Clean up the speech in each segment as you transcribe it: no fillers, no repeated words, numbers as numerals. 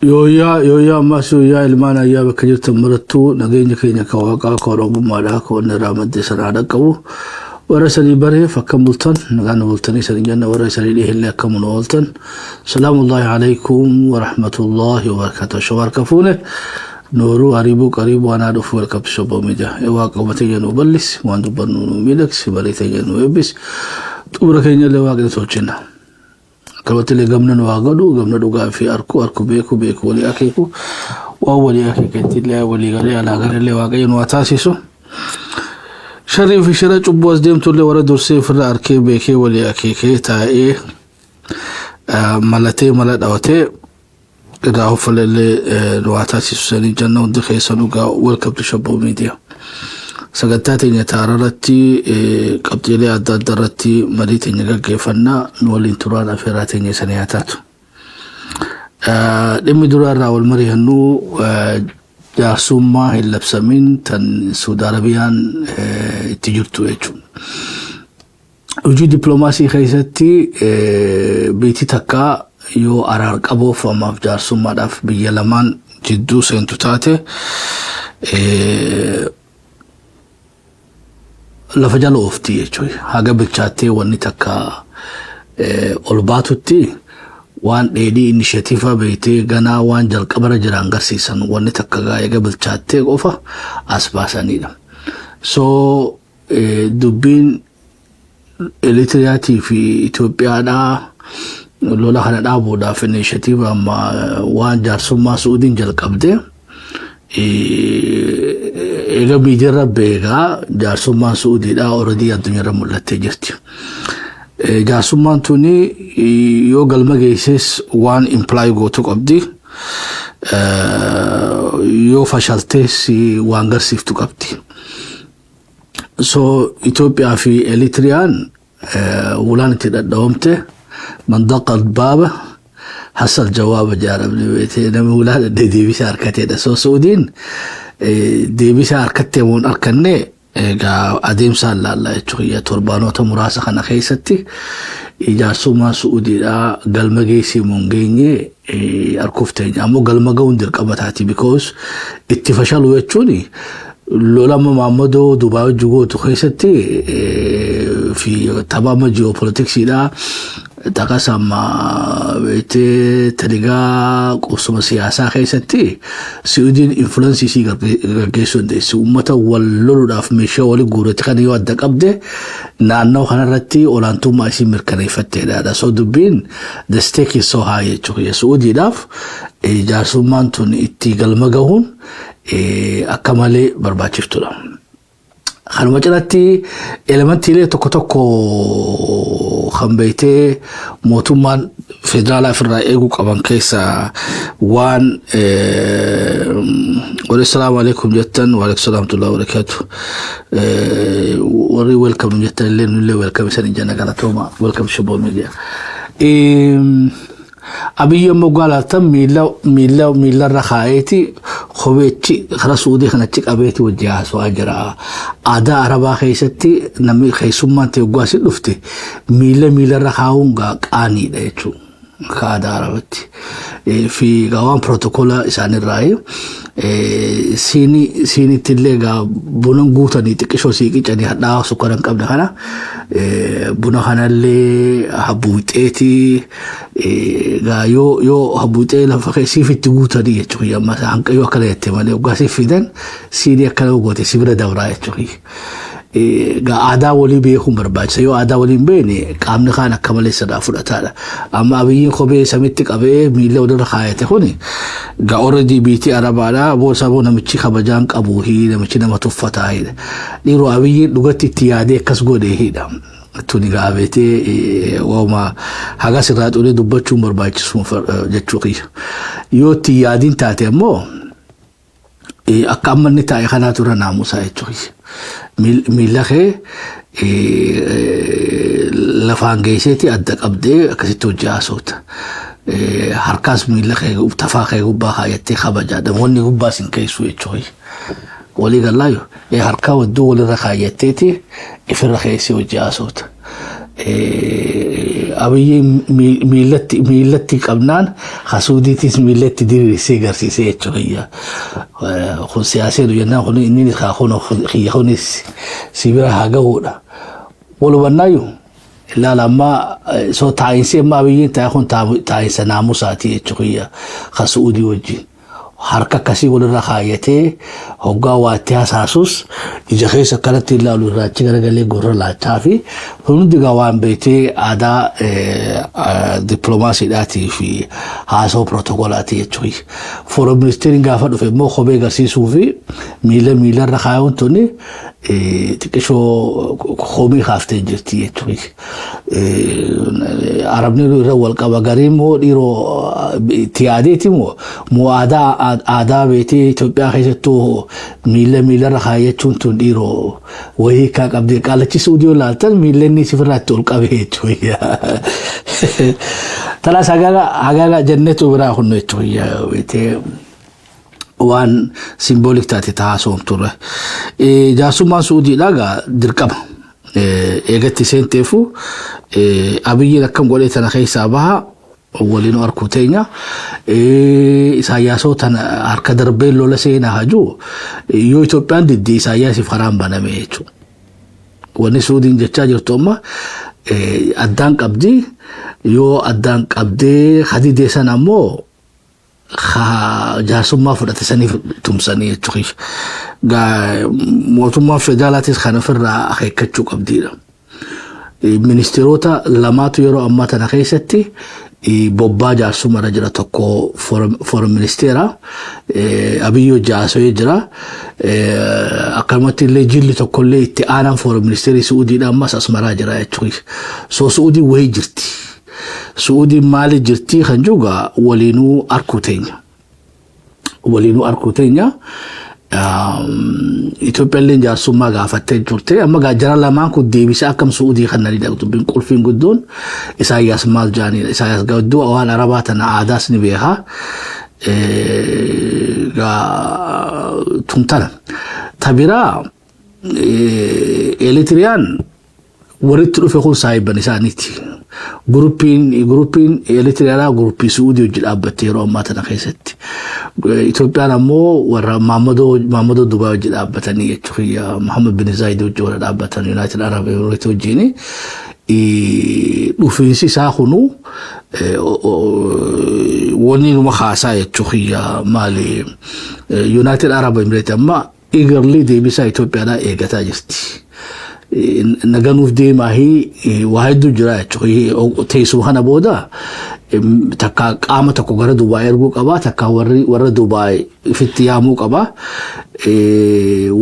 Yooyyaa yooyyaa, ammas yooyyaa. Ilmaan ayyaa, bakka jirtan marattuu nageenya keenya kan waaqaa, kan oromummaadhaa, kan wanni irraa maddee sanaa dhaqqabu. Warra sanii bareef akkam bultan? Nagaan bultanii sanii janna. Warra sanii dhiheellee akkam nu ooltan? Salaamullaahi alaikum warahmatullaahi wabarakaatuh. Shawarka fuune nooruu ariibuu qariibuu anaa dhufu. Welcome to Shobo Media. Waaqa uummata keenya nu bal'isi, waan dubbannu nu miidhagsi, barii keenya nu eebbisi, xumura keenya illee waaqni tolchina. Akkanumatti illee gamna nu haa godhu, gamna dhugaa fi arku arku, beeku beeku, walii akeeku, waan walii akeeketti illee walii galee alaa galee waaqayyo nu haa taasisu. Sharrii fi shira cubbuu as deemtu illee warra dursee ofirraa arkee beekee walii akeekee taa'ee malatee mala dhawatee irraa hoffalee illee nu haa taasisu sanii janna. Hundi keessa dhugaa, welcome to Shabboo Media. Sagantaa teenya taara irratti qabxiilee adda addaa irratti marii teenya gaggeeffannaa, nu waliin turaan afeeraa teenya sanii haa taatu. Dhimmi duraa irraa wal mari'annu jaarsummaa hin labsamin tan Saudi Arabiyaan itti jirtu jechuudha. Hojii dippiloomaasii keessatti biyyi takka yoo araar qaboof ammaaf jaarsummaadhaaf biyya lamaan jidduu seentu taate, lafa jala oofti jechuudha. Haga bilchaattee wanni takka ol baatutti waan dheedhii initiative beektee ganaa waan jalqabarra jiran agarsiisan, wanni takka eega bilchaattee qofa as baasanidha. So dubbiin Eritiriyaatii fi Itoophiyaadhaa lola kana dhaabuudhaaf initiative amma waan jaarsummaa Suudiin jalqabde, eega miidiyaarra beekaa, jaarsummaan Suudiidhaa already addunyaarra mul'attee jirti. Jaarsummaan tuni yoo galma geesses waan imply gootu qabdi. Yoo fashaltees waan garsiiftu qabdi. So Itoophiyaa fi Eritiriyaan wulaan itti dhadhawamte, من دق الباب حصل جواب jaaramni beetee, namni ulaa dhadhee deebisee harkateedha. So Suudiin deebisee harkattee moon harkanne, egaa adeemsaan laallaa jechuudha. Torbaanota muraasa kana keessatti jaarsummaan Suudiidhaa galma geessee moon geenye harkuuf teenya. Ammoo galma ga'uun dirqama taati, because itti fashaluu jechuun lola amma Maammadoo Dubaay hojii gootu keessatti fi tapha amma ji'oopolitiksiidhaa taqas amma beektee taligaa qubsuma siyaasaa keessatti Suudiin influence isii gaggeessuu dandeessi. Uummata wal loluudhaaf meeshaa walii guurate kan yoo adda qabde, naannoo kanarratti olaantummaa isii mirkaneeffatteedha. So dubbiin the stake is so high jechuudha. Suudiidhaaf jaarsummaan tun itti galma gahuun akka malee barbaachiftuudha. Kanuma cinatti elementiilee tokko tokko kan beektee mootummaan federaalaa ofirraa eeguu qaban keessa waan warri salaamu alaikum jettan, waalaikum salaam wa barakaatu. Warri welcome jettan illee nullee welcome isan jenna, galatooma. Welcome Shaboo Media. Abiyyi ammoo gaalatan miila miila miilarra kaa'eeti kopheechi karaa Suudii kanatti qabeeti wajji haasawaa jira. Aadaa Arabaa keessatti namni keessummaan ta'e waggaa si dhufte miila miilarra kaa'uun qaaniidha jechuudha. Akka aadaa Arabatti. Fi waan pirootokola isaanirraa siinitti illee egaa buna guutanii xiqqishoo sii qicanii hadhaa sukkara hin qabne kana, buna kanallee habbuuxeeti egaa yoo habbuuxee lafa siif itti guutanii jechuudha. Amma hanqa yoo akkana jette malee, waggaa siif fidan siinii akkana goote si bira dabraa jechuudha. Egaa aadaa walii beekuun barbaachisa. Yoo aadaa walii hin beekne, qaamni kaan akka malee sirraa fudhataadha. Amma Abiyyiin kophee samitti qabee miila walirra kaayate kuni egaa already biitii Arabaadha. Boosa boo namichi kabajaan qabu, namichi nama tuffataa. Dhiiroo Abiyyiin dhugatti itti yaadee akkas godhee. Tuni gaabeetee waama haga sirraa xulee dubbachuun barbaachisu jechuu kiyya. Yoo itti yaadiin taate ammoo akka amma inni taa'e kanaatu irra naamusaa jechuudha. Miila kee lafaan geesseeti adda qabdee akkasitti hojii haasawta. Harkaas miila kee tafaa kee gubbaa kaayattee kabajaa. Namoonni gubbaa sin keessu jechuudha. Walii galaayo harkaa wadduu walirra kaayatteeti ifirra keessee hojii haasawta. Abiyyi miillatti qabnaan hasuudiitis miillatti diriirsee garsiisee jechuudha. Kun siyaasee jennaan, kun inni kun kiyya kunis si bira haa gahuudha. Walhubannaayyuu ilaala, amma soo taa'insi amma Abiyyiin taa'e kun taa'insa naamusaati jechuudha, kan Su'uudii wajjin. Harka akkasii walirra kaayyatee hoggaa waatti hasaasus ija keessa akkanatti ilaalu irraa achi garagalee gurra laachaa fi hundi gaa waan beektee aadaa dippiloomaasiidhaatii fi haasawaa pirootokoolaati jechuudha. Foreign ministeriin gaafa dhufe immoo kophee agarsiisuu fi miila miilarra kaayuun tuni xiqqishoo komii kaaftee jirti jechuudha. Arabni irra wal qaba, garii immoo dhiiroo itti yaadeeti moo aadaa beetee Itoophiyaa keessattuu miila miilarra kaayyachuun tun dhiiroo wayii hiikaa qabdi. Qaalachi Suudii yoo ilaaltan miila inni sifirraa itti ol qabe jechuudha. Tanaas hagana jennetu biraa kun jechuudha, beetee waan symbolic taate taasisuun turre. Jaarsummaan Suudiidhaa gaa dirqama. Eegatti seenteefu Abiyyiin akkam godhee tana keessaa baha waliin arkuu teenya. Isaayyaasoo tana harka darbee lola seenaa hajuu yoo Itoophiyaan diddi, Isaayyaasiif karaan baname jechuudha. Wanni Suudiin jechaa jirtu amma addaan qabdi, yoo addaan qabdee hadidee sana ammoo jaarsummaa fudhate saniif tumsanii jechuudha. Mootummaan federaalaatis kan ofirraa akeekkachuu qabdiidha. Ministeerota lamaatu yeroo ammaa tana keessatti bobbaa jaarsummaarra jira. Tokko foreign ministeera Abiyyi hojii haasawee jira. Akkanumatti illee jilli tokkollee itti aanaan foreign ministeerii Suudiidha ammas Asmaraa jira jechuudha. So Suudiin wayii jirti. Suudiin maali jirti kan jiru waliinuu arkuu teenya. Waliinuu arkuu teenya. Itoophiyaan illee jaarsummaa gaafattee turte. Amma jara lamaan kun deebisee akkam Suudii kan nani dubbiin qulfiin guddoon Isaayyaas maal jaanidha. Isaayyaas gadduu waan Arabaa tana aadaas ni beeka. Tumtana. Tabiraa Eritiriyaan walitti dhufe kun saayibban isaaniiti. Groupiin Eritiriyaadhaa groupii Suudii hojii dhaabbatte yeroo ammaa tana keessatti. Itoophiyaan ammoo warra Maammadoo Dubaay hojii dhaabbatanii jechuudha. Muhammad bin Zayid hojii warra dhaabbatan United Arab Emirates wajjin. Dhufiinsi isaa kunu wanni numa haasaa jechuudha, maali, United Arab Emirates amma eagerly deebisaa Itoophiyaadhaa eegataa jirti. Naganuuf deemaa waa hedduu jira jechuudha. Teessuma kana booda takka qaama tokko gara Dubaay erguu qaba, takka warra Dubaay ifitti yaamuu qaba.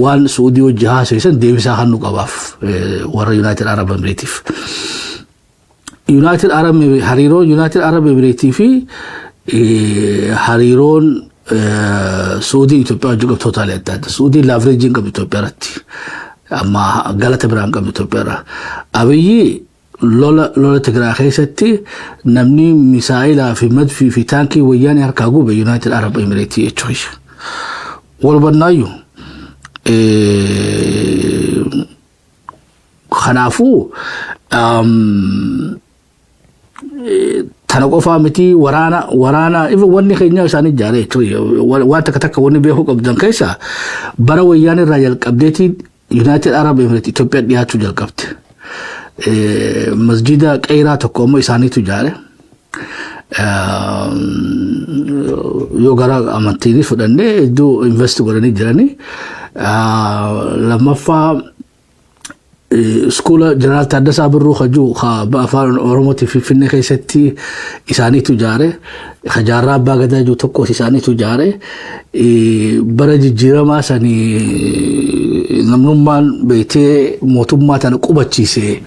Waan Suudii hojii haasofsan deebisaa kennuu qabaaf warra United Arab Emirates. United Arab hariiroon United Arab Emirates fi hariiroon Suudii Itoophiyaa wajjin qabdu totally adda adda. Suudiin leverageiin qabdu Itoophiyaa irratti. Amma galata biraan qabdu Itoophiyaa irraa. Abiyyi lola Tigraay keessatti namni misaa'ilaa fi madfii fi taankii wayyaanii harkaa gube United Arab Emirates jechuudha. Wal hubannaayyuu. Kanaafuu tana qofaa miti, waraana even wanni keenya isaan ijaare jechuudha. Waan takka takka wanni beekuu qabdan keessa, bara wayyaan irraa jalqabdeeti United Arab Emirates Itoophiyaa dhiyaachuu jalqabde. Masjida qeeraa tokko ammoo isaaniitu ijaare. Yoo gara amantiinis fudhannee hedduu invest godhanii jiranii. Lammaffaa, iskuula Jeneraal Taaddasaa Birruu kajuu afaan Oromootii Finfinnee keessatti isaaniitu ijaare. Jaarraa Abbaa Gadaa jiru tokkos isaaniitu ijaare. Bara jijjiiramaa sanii namnummaan beektee mootummaa tana qubachiise,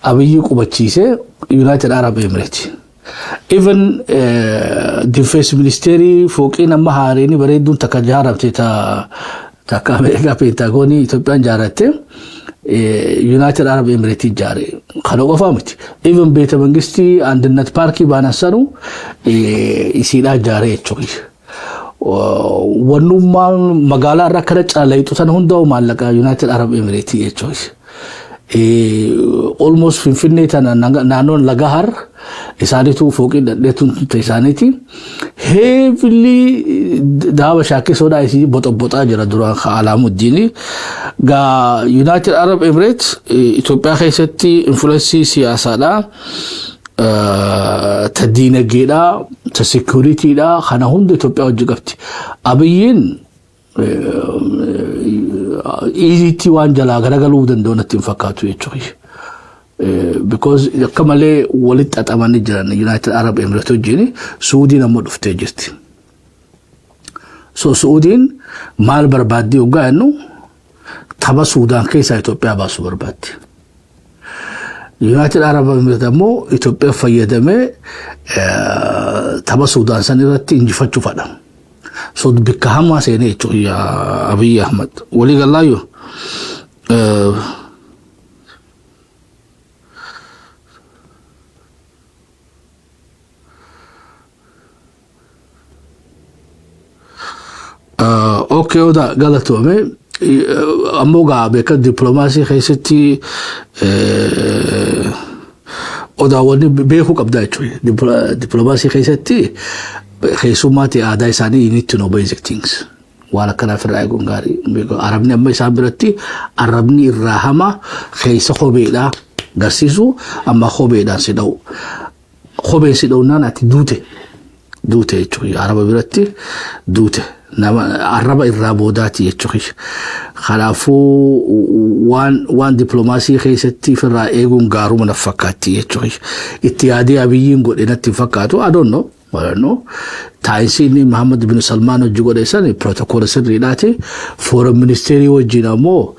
Abiyyi qubachiise United Arab Emirates. Even defense ministeerii fooqiin amma haareenii bareedduun takka ijaaramte, takka Ameerikaa Peentaagoonii Itoophiyaan ijaaratte, United Arab Emirates ijaare. Kana qofaa miti. Even beeta mangistii Andinnat paarkii baanassanu isiidhaa ijaare jechuudha. Wannummaan magaalaa irra akkana calalayxu sana hundaa'u maallaqa United Arab Emirates jechuudha. Almost Finfinnee tana naannoon Lagahar isaaniitu fooqii dhadheetuun isaaniiti. Heavily daaba shaakkisoodhaa isii boxoboxaa jira duraan Alaamuddini. Gaa United Arab Emirates Itoophiyaa keessatti influence siyaasaadhaa. Ta diinagdeedhaa, ta securitydhaa kana hunda Itoophiyaa hojii qabdi. Abiyyiin easytti waan jalaa garagaluu danda'u natti hin fakkaatu jechuudha. Because akka malee walitti xaxamanii jiran United Arab Emirates wajjin. Suudiin ammoo dhuftee jirti. So Suudiin maal barbaaddi hoggaa jennu, tapha Suudaan keessaa Itoophiyaa baasuu barbaaddi. United Arab Emirates ammoo Itoophiyaa fayyadamee tapha Suudaan san irratti injifachuu fadha. So bikka hamaa seenee jechuudha Abiyyi Ahmad. Walii galaayyoo. Okay, oda galatoome. Ammoo gaa beeka dippiloomaasii keessatti odaawwan beekuu qabda jechuudha. Dippiloomaasii keessatti keessummaatti aadaa isaanii, you need to know basic things. Waan akkanaaf irraa eeguun gaarii. Arabni amma isaan biratti arabni irraa hama keessa kopheedhaa garsiisu, amma kopheedhaan si dha'u. Kopheen si dha'unnaan ati duute. Duute jechuudha. Araba biratti duute. Nama arraba irraa boodaati jechuudha. Kanaafuu waan dippiloomaasii keessatti ofirraa eeguun gaaruma na fakkaatti jechuudha. Itti yaadee Abiyyiin godhe natti hin fakkaatu. I don't know. I don't know. Taayinsi inni Muhammad bin Salmaan hojii godhe san protocol sirriidhaati. Foreign ministerii wajjin ammoo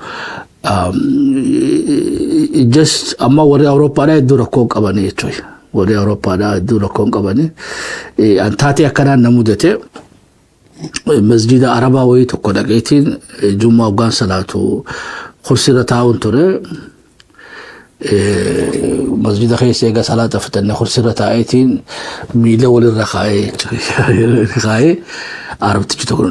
just amma warri Awurooppaadhaa hedduu rakkoo qabanii jechuudha. Warri Awurooppaadhaa hedduu rakkoo qabanii. Taatee akkanaan na mudate, masjida Arabaa wayii tokko dhaqeetiin jummaa hoggaan salaatu kursiirra taa'uun ture. Masjida keessa eega salaata fixannee kursiirra taa'eetiin miila walirra kaa'ee Arabtichi tokko,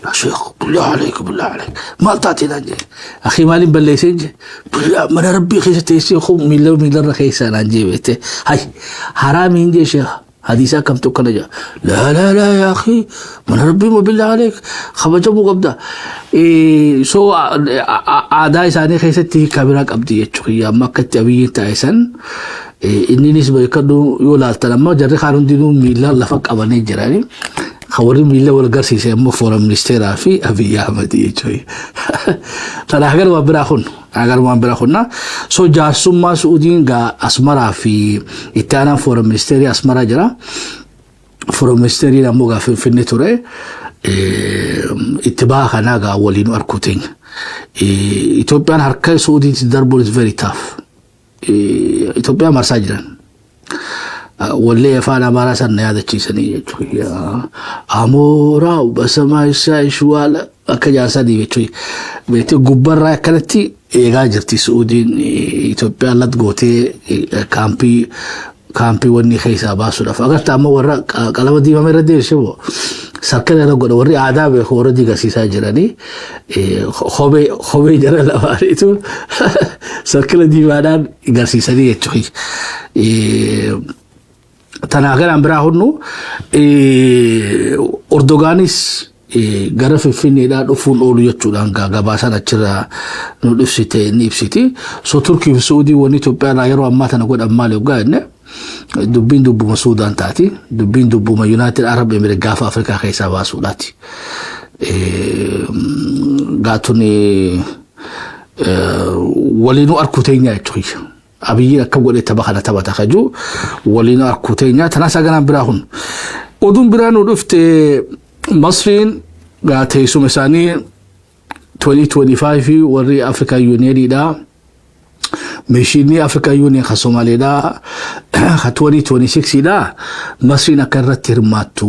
"يا شيخ، بالله عليك، بالله عليك، maal taatee?" naan jee. "أخي، maaliin balleessee?" jee. "بالله، mana rabbii keessa teessee miila miilarra keessa," naan jee. Beekte hay haraamiin jee, "Sheekh, hadiisa akkamtu akkana jaa?" "لا لا لا يا أخي، mana rabbii moo, بالله عليك, kabajamuu qabda." So aadaa isaanii keessatti hiika biraa qabdi jechuudha. Amma akkatti Abiyyiin taa'e san inninis beekadhu yoo laaltan, amma jarri kaan hundinuu miila lafa qabanii jiranii. Kan warri miila wal garsiise immoo foreign ministeeraa fi Abiyyi Ahmad jechuudha. Tanaaf agar waan biraa kun agar waan biraa kunna. So jaarsummaa Suudiin gaa Asmaraa fi itti aanaan foreign ministeerii Asmaraa jira. Foreign ministeeriin ammoo gaa Finfinnee ture. Itti baha kanaa gaa waliin arguu teenya. Itoophiyaan harka Suudiitti darbuun is very tough. Itoophiyaan marsaa jiran. Wallee afaan Amaaraa san na yaadachiisanii jechuudha. Amooraa በሰማይ ሳይሽ ዋለ akka jaarsanii jechuudha. Beektee gubbarraa akkanatti eegaa jirti Suudiin Itoophiyaan lat gootee kaampii wanni keessaa baasuudhaaf. Agarta amma warra qalama diimame irra deebisee moo sarkana irra godha, warri aadaa beeku warra digarsiisaa jiranii kophee jara lamaaniitu sarkana diimaadhaan garsiisanii jechuudha. Tanaa kanaan biraa hunnu Ordogaanis gara Finfinneedhaa dhufuun oolu jechuudhaan gabaasaan achirraa nu ibsite ni ibsiti. So Turkii fi Suudii wanni Itoophiyaadhaa yeroo ammaa tana godhan maali hoggaa jenne, dubbiin dubbuma Suudaan taati. Dubbiin dubbuma United Arab Emirates gaafa Afrikaa keessaa baasuudhaati. Gaatuni waliinuu arkuu teenya jechuudha. Abiyyiin akka godhe tapha kana taphata kajuu waliinuu arkuu teenya. Tanaas haganaan biraa kun. Oduun biraa nu dhufte, Masriin gaa teessuma isaanii 2025 warri African Unioniidha. Missionii African Union kan Somaaliidha. Kan 2026dha. Masriin akka irratti hirmaattu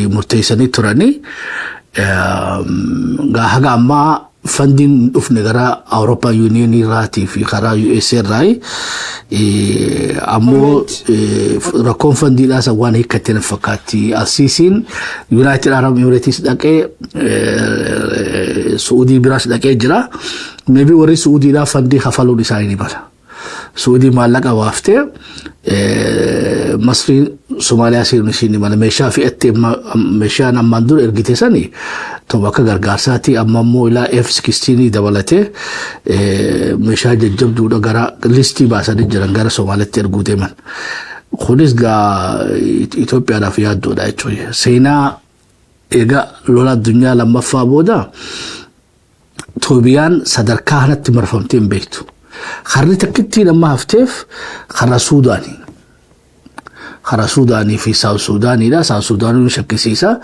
murteessanii turanii. Gaa haga ammaa fundiin dhufne gara Awurooppaa Union irraatii fi karaa USA irraa ammoo rakkoon fundiidhaa san waan hiikkatte na fakkaatti. Alsiisiin United Arab Emirates dhaqee, Suudii biraas dhaqee jira. Maybe warri Suudiidhaa fundii kafaluun isaanii ni mala. Suudii maallaqa baaftee Masriin Somaaliyaa seenuun isiin ni mala. Meeshaa fe'attee, meeshaan ammaan dura ergite sani tokko akka gargaarsaatti, amma immoo ilaa F-16 dabalatee meeshaa jajjabduudha gara listii baasanii jiran gara Somaaliyaatti erguu deeman. Kunis gaa Itoophiyaadhaaf yaaddoodha jechuudha. Seenaa egaa lola addunyaa lammaffaa booda Itoophiyaan sadarkaa kanatti marfamtee hin beektu. Karri takkittiin amma hafteef karaa Suudaanii. Karaa Suudaanii fi South Suudaaniidha. South Suudaanii shakkisiisa.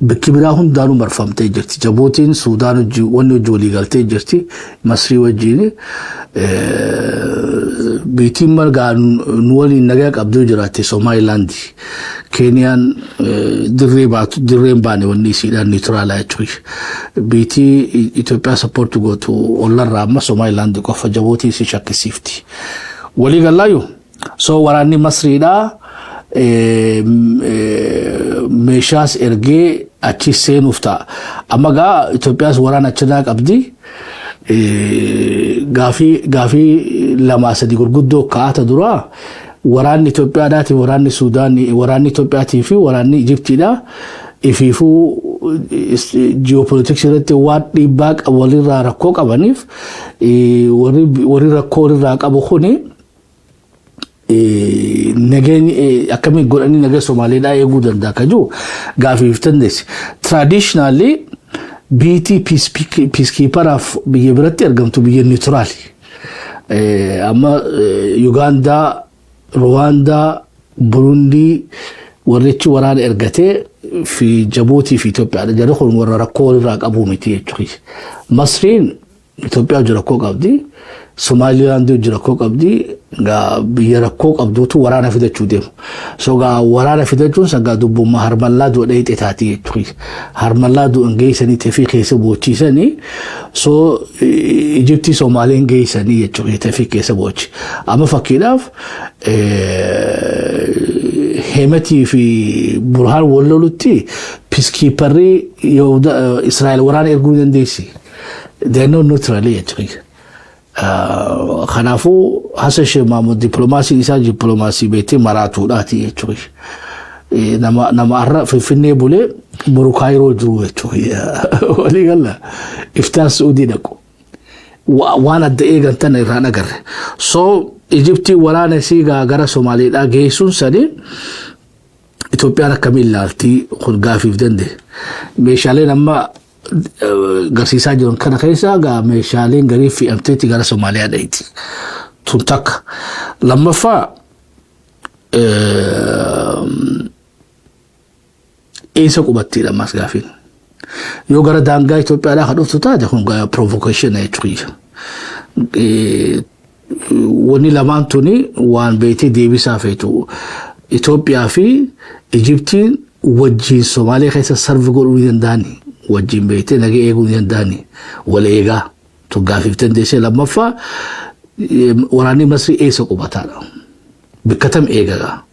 Bakki biraa hundaanuu marfamtee jirti. Jabuutiin Suudaan wajjin wanni hojii walii galtee jirti. Masrii wajjin. Biitiin margaa nu waliin nagaa qabduu jiraatte Somaalilaandi. Keeniyaan dirree baatu, dirreen baane, wanni isiidhaan neutralaa jechuudha. Biitii Itoophiyaa support gootu ollarraa amma Somaalilaandi qofa, Jabuutii si shakkisiifti. Walii gallaayu so waraanni Masriidhaa meeshaas ergee achi seenuuf ta'a. Amma gaa Itoophiyaas waraana achirraa qabdi. Gaafii lamaa sadi gurguddoo kaa'ata duraa, waraanni Itoophiyaadhaati, waraanni Suudaanii, waraanni Itoophiyaatii fi waraanni Ijiptiidha. Ifiifuu geopoliticsii irratti waan dhiibbaa walirraa rakkoo qabaniif, warri rakkoo walirraa qabu kuni nageenyi akkamiin godhanii nageenya Somaaliidhaa eeguu danda'a ka jiru gaafiif dandeessi. Traditionally biitii peacekeeperaaf biyya biratti argamtu biyya neutrali. Amma Yugaandaa, Ruwaandaa, Burundii warrichi waraana ergatee fi Jabuutii fi Itoophiyaadha. Jarri kun warra rakkoo walirraa qabu miti jechuudha. Masriin Itoophiyaa hojii rakkoo qabdi. Somaalilaandii hojii rakkoo qabdi. Gaa biyya rakkoo qabduutu waraana fidachuu deemu. So gaa waraana fidachuun sangaa dubbummaa harmallaa du'a dhayixee taati jechuudha. Harmallaa du'an geessanii tefii keessa boochiisanii, so Ijiptii Somaaliin geessanii jechuudha tefii keessa boochi. Amma fakkiidhaaf Hemetii fi Burhaan wal lolutti peacekeeperri Israa'el waraana erguu ni dandeessi. They are not neutral jechuudha. Kanaafuu Hassan Sheikh Mahmud dippiloomaasiin isaa dippiloomaasii beektee maraatuudhaati jechuudha. Nama har'a Finfinnee bulee boru Kaayiroo jiru jechuudha. Walii galla iftaan Suudii dhaqu. Waan adda eegan tana irraan agarre. So Ijiptii waraana isii gara Somaaliidhaa geessuun sanii Itoophiyaan akkamiin ilaaltii kun gaafiif danda'e. Meeshaaleen amma garsiisaa jiran kana keessa gaa meeshaaleen garii fe'amteetti gara Somaaliyaa dhayti. Tun takka. Lammaffaa, eessa qubattiidha ammas gaafiin. Yoo gara daangaa Itoophiyaadhaa kan dhuftu taate, kun provocation jechuudha. Wanni lamaan tuni waan beektee deebisaa feetu. Itoophiyaa fi Ijiptiin wajjin Somaaliyaa keessa serve godhuu ni danda'ani. Wajjin beektee nagaa eeguu ni danda'ani. Wal eegaa. Tun gaafiif dandeessee. Lammaffaa, waraanni Masrii eessa qubataadha? Bikka tam eegagaa?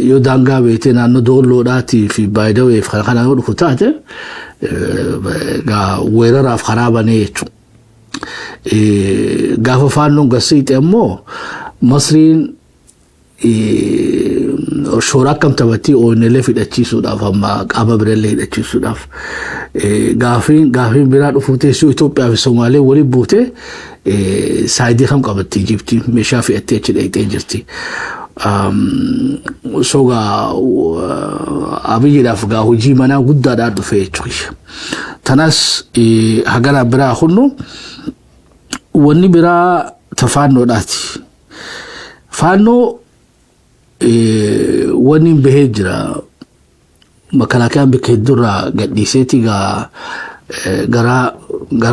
Yoo daangaa beektee naannoo Doolloodhaatii fi Baaydaweef kana kana yoo dhufu taate, weeraraaf karaa banee jechuudha. Gaafa Faannoon gasiite ammoo Masriin shoora akkam taphattii ONLF hidhachiisuudhaaf, amma qaama birallee hidhachiisuudhaaf? Gaafiin biraa dhufuu teessoo, Itoophiyaa fi Somaalee waliin buute sideii kam qabatti Ijiptiin? Meeshaa fe'attee achi dhaqxee jirti. So gaa Abiyyiidhaaf gaa hojii manaa guddaadhaan dhufe jechuudha. Tanas hagana biraa kunnu wanni biraa tafaannoodhaati. Faannoo wanni bahee jira. Makalaakiyaan bakka hedduurraa gadhiiseeti gaa gara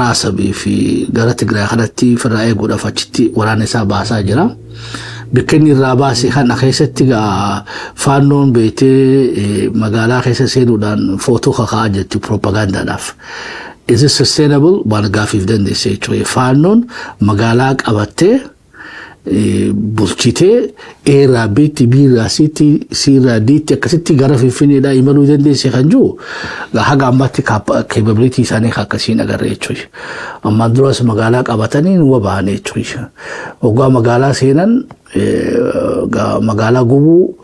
Asabii fi gara Tigraay kanatti firraa eeguudhaaf achitti waraana isaa baasaa jira. Bakka inni irraa baase kana keessatti gaa Faannoon beektee magaalaa keessa seenuudhaan footoo kaka'aa jirti propagaandaadhaaf. Is it sustainable? Waan gaafiif dandeesse jechuudha. Faannoon magaalaa qabattee Bulchitee eeraa biitti, biirraa siitti, siirraa diitti akkasitti gara Finfinneedhaa imaluu dandeesse kan jiru haga ammaatti capability isaanii akkasiin agarre jechuudha. Ammaan duras magaalaa qabatanii numa bahan jechuudha. Waggaa magaalaa seenan magaalaa gubuu,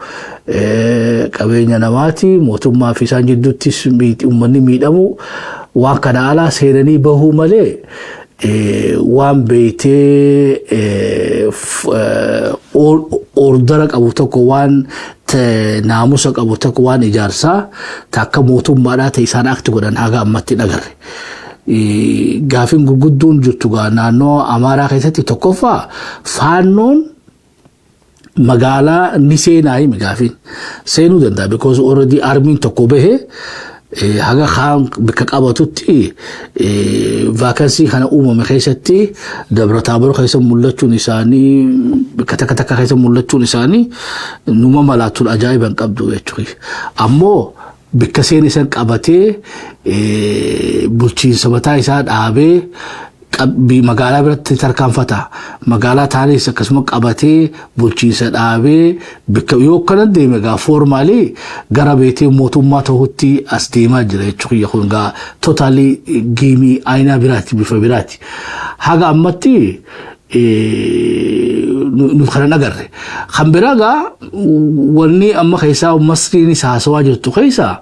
qabeenya namaati, mootummaa fi isaan jidduuttis uummanni miidhamu, waan kana alaa seenanii bahuu malee waan beeytee order qabu tokko, waan naamusa qabu tokko, waan ijaarsaa takka mootummaadhaa ta'e isaan akti godhan haga ammatti dhagarre. Gaafiin gurguddoon jirtu gaa naannoo Amaaraa keessatti tokkoffaa Faannoon magaalaa ni seenaa himi gaafiin seenuu danda'a, because already armyn tokko bahee haga kaan bakka qabatutti vacancy kana uumame keessatti Dabra Taabor keessa mul'achuun isaanii, bakka takka takka keessa mul'achuun isaanii numa malaatuun ajaa'iba hin qabdu jechuudha. Ammoo bakka seen isan qabatee bulchiinsa mataa isaa dhaabee magaalaa biratti tarkaanfata. Magaalaa taanis akkasuma qabatee bulchiinsa dhaabee bakka yoo akkana deeme gaa formally gara beetee mootummaa ta'utti as deemaa jira jechuudha. Kun gaa totally game aayinaa biraati, bifa biraati. Haga ammatti nu kana agarre. Kan biraa gaa wanni amma keessaa Masriinis haasawaa jirtu keessaa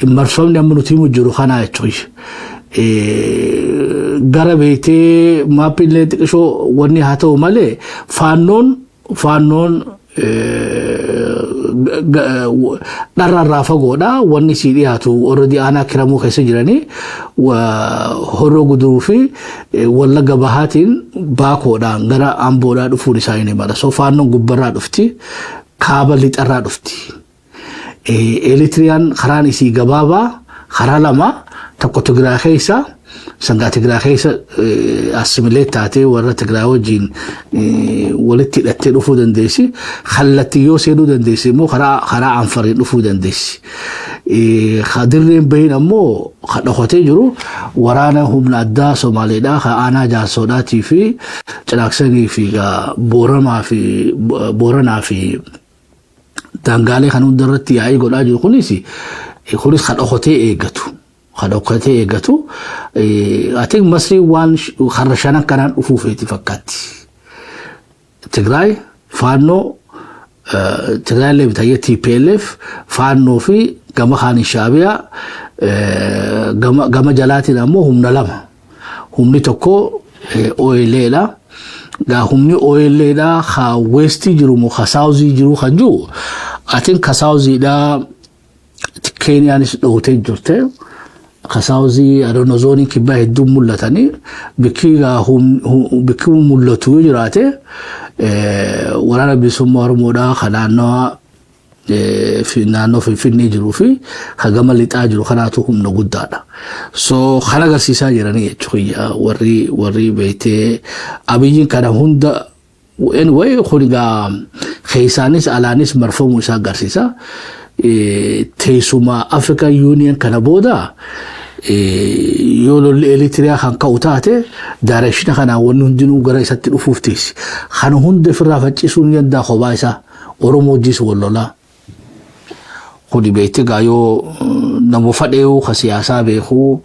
marfamni amma nuti himu jiru kanaa jechuudha. Gara beetee mapiillee xiqqishoo wanni haa ta'u malee Faannoon dharraarraa fagoodha. Wanni sii dhiyaatu already aanaa Kiramuu keessa jiranii, Horroo Guduruu fi Wallagga Bahaatiin Baakoodhaan gara Amboodhaa dhufuun isaanii ni mala. So Faannoon gubbarraa dhufti, kaaba lixarraa dhufti. Eritiriyaan karaan isii gabaabaa karaa lama: tokko Tigraay keessa, sangaa Tigraay keessa assimilate taatee warra Tigraay wajjin walitti hidhattee dhufuu dandeessi. Kallattii yoo seenuu dandeessi immoo karaa Anfariin dhufuu dandeessi. Dirreen bahin ammoo kan dhokatee jiru waraana humna addaa Somaaleedhaa kan aanaa Jaarsoodhaatii fi Cinaaksanii fi Booramaa fi Booranaa fi daangaalee kan hunda irratti yaa'ii godhaa jiru kunis kan dhokatee eeggatu. Kan dhokatee eeggatu. Ati Masrii waan karra shanan kanaan dhufuu feeti fakkaatti. Tigraay, Faannoo, Tigraay illee bitayyee TPLF, Faannoo fi gama kaaniin Shaabiyaa, gama jalaatiin ammoo humna lama. Humni tokko OLA dha. Gaa humni OLA dha ka westii jiru moo ka southii jiru kan jiru, atiin ka southiidha. Keeniyaanis dhoowwatee jirte. Ka southii adoona zooniin kibbaa hedduun mul'atanii bikki mul'atu yoo jiraate Waraana Bilisummaa Oromoodhaa kan naannoo naannoo Finfinnee jiruu fi kan gama lixaa jiru kanaatu humna guddaadha. So kan agarsiisaa jiranii jechuudha warri beektee Abiyyiin kana hunda. Anyway, kun egaa keessaanis alaanis marfamuu isaa agarsiisa. Teessuma African Union kana booda yoo lolli Eritiriyaa kan ka'u taate direction kanaan wanni hundinuu gara isatti dhufuuf teessi. Kana hunda ofirraa faccisuu ni danda'a kophaa isaa. Oromoo wajjis wal lolaa. Kuni beekte gaa yoo nama fadheewu ka siyaasaa beeku,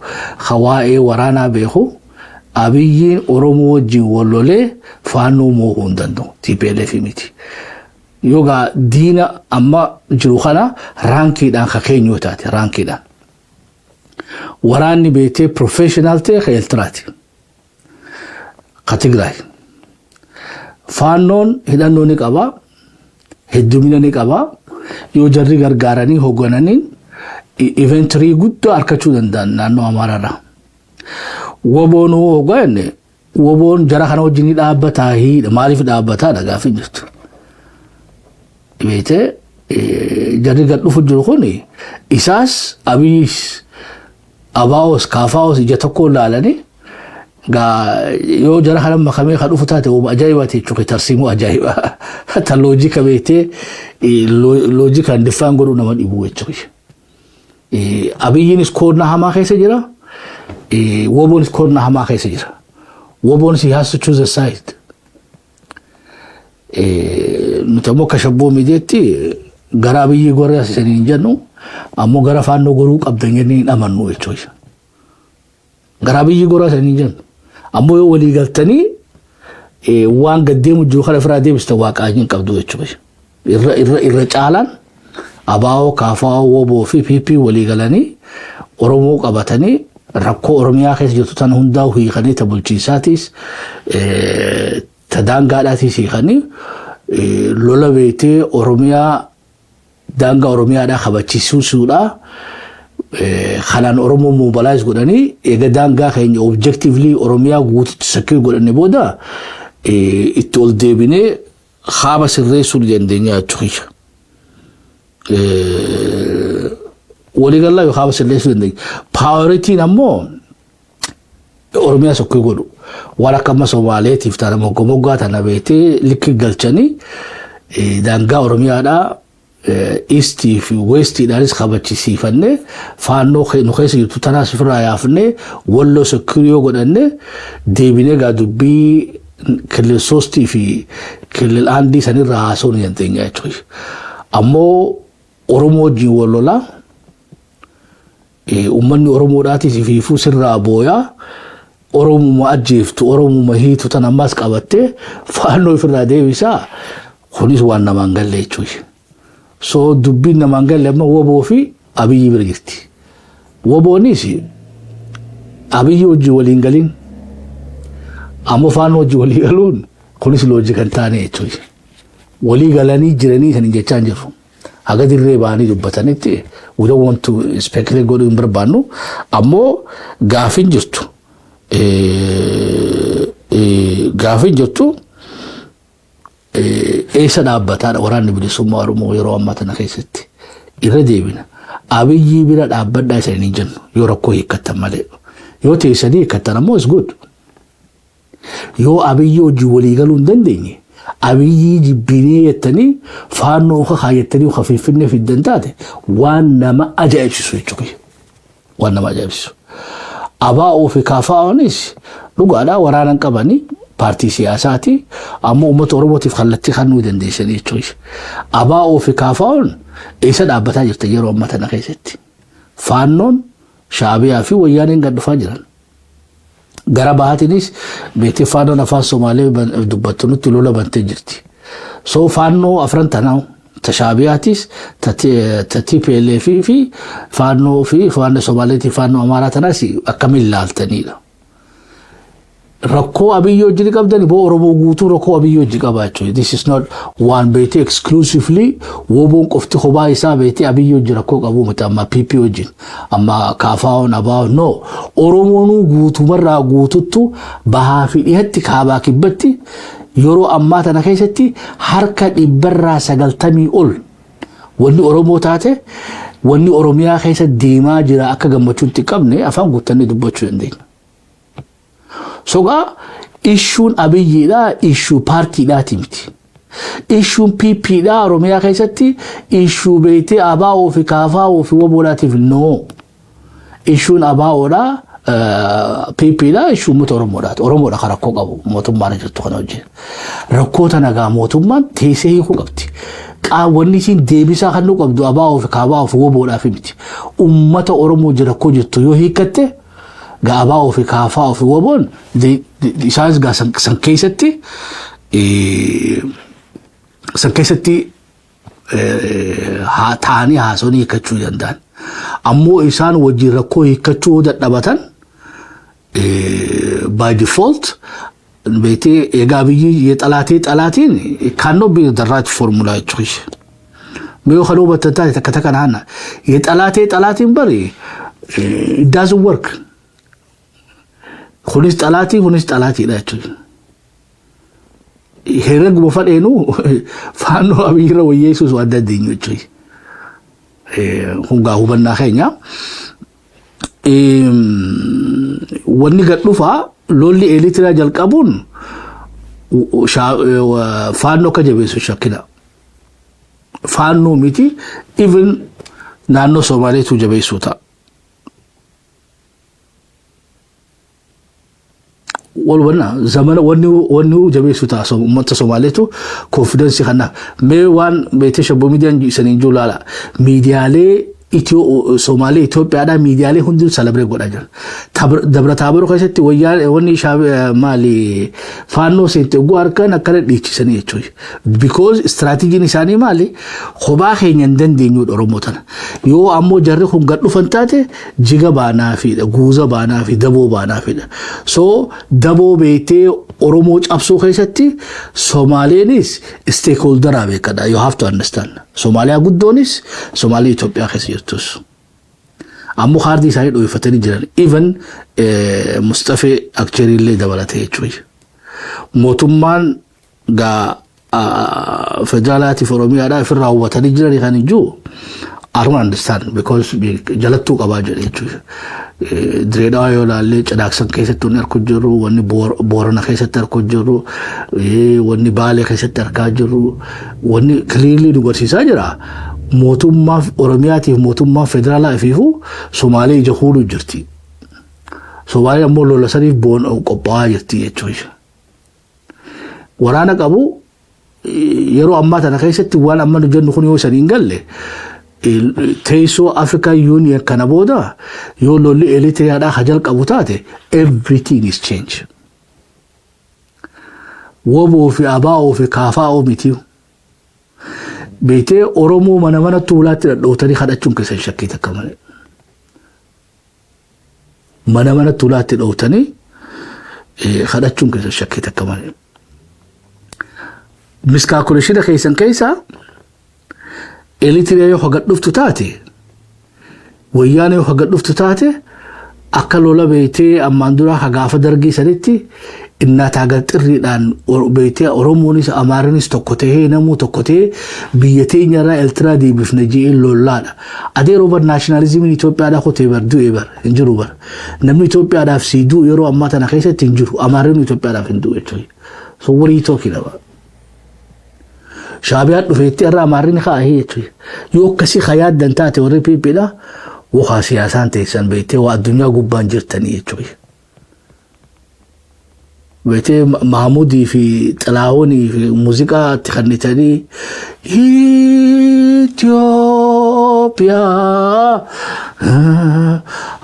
ka waa'ee waraanaa beeku, Abiyyiin Oromoo wajjin wal lolee Faannoo moo'uu hin danda'u. TPLF miti. Yoo gaa diina amma jiru kana rankiidhaan ka keenyoo taate rankiidhaan. Waraanni beektee professional ta'e ka Eertiraati. Ka Tigraay. Faannoon hidhannoo ni qaba. Heddumina ni qaba. Yoo jarri gargaaranii hooggananiin infantry guddaa argachuu danda'an naannoo Amaaraarraa. Woboon hogganne, woboon jara kana wajjin ni dhaabbataa hiidha. Maaliif dhaabbataadha gaafii jirtu. Beetee jarri gad dhufu jiru kun isaas Abiyyis Abaa'os Kaafaa'os ija tokko ilaalanii gaa yoo jara kana makamee kan dhufu taate woba ajaa'ibaati jechuudha, tarsiimoo ajaa'iba. Ta logic beektee logicaan diffaan godhuu nama dhibu jechuudha. Abiyyiinis koonnaa hamaa keessa jira. Woboonis koonnaa hamaa keessa jira. Woboonis he has to choose a side. Nuti ammoo akka Shabboo Miidiyaatti gara Abiyyi goree asisanii hin jennu, ammoo gara Faannoo goruu qabdan jennee hin amannu jechuudha. Gara Abiyyi goree asisanii hin jennu. Ammoo yoo walii galtanii waan gaddeemu jiru kana ofirraa deebistan waaqaa hin qabdu jechuudha. Irra caalaan ABO, KFO, WBO fi PP walii galanii Oromoo qabatanii rakkoo Oromiyaa keessa jirtu tana hundaa hiikanii, ta bulchiinsaatis ta daangaadhaatis hiikanii, lola beetee Oromiyaa daangaa Oromiyaadhaa kabachiisuudha. Kanaan Oromoo mobilize godhanii, eega daangaa keenya objectively Oromiyaa guututti secure godhanne booda itti ol deebinee haaba sirreessuu ni dandeenya jechuudha. Waliigalaa yoo haaba sirreessuu dandeenya. Priorityn ammoo Oromiyaa secure godhu. Waan akka amma Somaaleetiif tana moggaa moggaa tana beetee likki galchanii daangaa Oromiyaadhaa eastii fi westiidhaanis kabachisiifannee, Faannoo nu keessa jirtu tanaas ofirraa yaafnee, Walloo secure yoo godhanne, deebinee gaa dubbii ክልል ሶስtii fi ክልል አንድ sanirraa haasa'uu ni dandeenya jechuudha. Ammoo Oromoo wajjin wal lolaa, uummanni Oromoodhaatis fiifuu sirraa booyaa, Oromuma ajjeeftu, Oromuma hiitu tan ammas qabattee Faannoo ofirraa deebisaa, kunis waan namaan galle jechuudha. So dubbiin namaan galle amma WBO fi Abiyyi bira jirti. WBOnis Abiyyi wajjin waliin galin, ammoo Faannoo wajjin walii galuun kunis logic kan taane jechuudha. Walii galanii jiranii kan jechaa hin jirru. Haga dirree ba'anii dubbatanitti we don't want to speculate godhuu hin barbaannu. Ammoo gaafin jirtu. Gaafin jirtu eessa dhaabbataadha Waraanni Bilisummaa Oromoo yeroo ammaa tana keessatti? Irra deebina. Abiyyi bira dhaabbadhaa isa hin jennu yoo rakkoo hiikkattan malee. Yoo teessanii hiikkattan ammoo is good. Yoo Abiyyi hojii walii galuu hin dandeenye, Abiyyi jibbinee jettanii Faannoo uka kaayattanii uka Finfinnee fiddan taate, waan nama ajaa'ibsiisu jechuudha. Waan nama ajaa'ibsiisu. ABO fi KFOnis dhugaadhaa waraana hin qabanii, paartii siyaasaati, ammoo uummata Oromootiif kallattii kennuu dandeessanii jechuudha. ABO fi KFOn eessa dhaabbataa jirta yeroo ammaa tana keessatti? Faannoon Shaabiyaa fi Wayyaaneen gad dhufaa jiran. Gara bahaatiinis beektee Faannoon afaan Somaalee dubbattu nutti lola bantee jirti. So Faannoo afran tanaa, ta Shaabiyaatis, ta TPLF fi Faannoo fi Faannoo Somaaleetii, Faannoo Amaaraa tanaas akkamiin ilaaltanidha? Rakkoo Abiyyi wajjin qabdani boo Oromoo guutuu rakkoo Abiyyi wajjin qaba jechuudha. This is not waan beetee exclusively WBOn qofti kophaa isaa beetee Abiyyi wajjin rakkoo qabu miti, amma PP wajjin, amma KFO'n, ABO'n, no. Oromoonuu guutumarraa guututtu bahaa fi dhihatti, kaabaa kibbatti, yeroo ammaa tana keessatti harka 90% ol wanni Oromoo taate, wanni Oromiyaa keessa deemaa jira akka gammachuutti qabne afaan guuttannee dubbachuu dandeenya. Sogaa issueun Abiyyiidha, issue paartiidhaati miti. Issueun PPdha Oromiyaa keessatti issue beektee ABO fi KFO fi WBOdhaatiif, no. Issueun ABOdha, PPdha, issue uummata Oromoodhaati. Oromoodha kan rakkoo qabu mootummaan jirtu kana wajjin. Rakkoo tana gaa mootummaan teessee hiikuu qabdi. Qaawwanni isiin deebisaa kan nu qabdu ABO fi KFO fi WBOdhaaf miti. Uummata Oromoo rakkoo jirtu yoo hiikkatte gaa ABO fi KFO fi WBOn isaanis gaa san keessatti taa'anii haasawanii hiikkachuu danda'an. Ammoo isaan wajjin rakkoo hiikkachuu dadhabatan, by default beektee egaa biyyi የጠላቴ ጠላቴን cannot be the right formula jechuudha. Yoo kan hubattan taate takka takka naanna የጠላቴ ጠላቴን bari it doesn't work. Kunis xalaatii, kunis xalaatiidha jechuudha. Herreguma fadheenuu Faannoo Abiyyirra wayyeessuus waan dandeenyu jechuudha. Kun gaa hubannaa keenya. Wanni gad dhufaa lolli Eertiraa jalqabuun Faannoo akka jabeessu shakkina. Faannoo miti, even naannoo Somaaleetu jabeessuu ta'a. Wal zamana wanni jabeessu ta'a uummata Somaaleetu confidence kanaaf. Mee waan beetee shabboo miidiyaan isaniin jiru laala. Miidiyaalee Somaalee Itoophiyaadhaa miidiyaalee hundinuu celebrate godhaa jiran. Dabra Taaboroo keessatti wayyaa wanni maali faannoo seente oguu harkaan akkana dhiichisanii jechuudha. Because istiraateejiin isaanii maali? Kophaa keenya hin dandeenyudha Oromoo tana. Yoo ammoo jarri kun gad dhufan taate jiga baanaafiidha, guuza baanaafi, daboo baanaafiidha. So daboo beektee Oromoo cabsuu keessatti Somaaleenis stakeholderaa beekadha. You have to understand. Somaaliyaa guddoonis Somaalii Itoophiyaa keessa jirtus. Ammoo kaardii isaanii dho'ifatanii jiran. Even Mustafee Akcherillee dabalatee jechuudha. Mootummaan gaa federaalaatiif Oromiyaadhaa ofirraa hubatanii jiran kan hin jiru. I don't understand because jalattuu qabaa jedhe jechuudha. Direedhaa yoo ilaalle Cinaaksan keessatti wanni argu jirru, wanni Boorana keessatti argu jirru, wanni Baalee keessatti argaa jirru, wanni clearly nu barsiisaa jira. Mootummaa Oromiyaatiif mootummaa federaalaa ifiifu Somaalee ija kuuluu jirti. Somaaleen ammoo lola saniif qophaa'aa jirti jechuudha. Waraana qabu yeroo ammaa tana keessatti waan amma nu jennu kun yoo isanii hin galle, teessoo African Union kana booda yoo lolli Eritiriyaadhaa ka jalqabu taate, everything is change. Woboo fi abaa'oo fi kaafaa'oo miti. Beetee Oromoo mana manatti ulaatti dhadhootanii kadhachuun keessan shakkii takka malee. Mana manatti ulaatti dhootanii kadhachuun keessan shakkii takka malee. Miscalculation keessan keessaa Eritiriyaa yoo haga dhuftu taate, Wayyaana yoo haga dhuftu taate, akka lola beektee ammaan dura gaafa dargii sanitti innaataa gar xirriidhaan beektee Oromoonis Amaarinis tokko tahee, namuu tokko tahee biyya teenyarraa Eertiraa deebifne jee lollaadha. Adeeroo bar nationalismiin Itoophiyaadhaa kotee bar du'e bar hin jiru bar. Namni Itoophiyaadhaaf sii du'u yeroo ammaa tana keessatti hin jiru. Amaarri Itoophiyaadhaaf hin du'u jechuudha. So what are you talking about? Shaabiyaan dhufeetti irraa Amaarri ni kaa'ee jechuudha. Yoo akkasii ka yaaddan taate warri PPdha wakaa siyaasaan teessan beektee waa addunyaa gubbaan jirtanii jechuudha. Beektee Mahamudii fi Xilaahunii fi muuziqaa itti kannitanii Itoophiyaa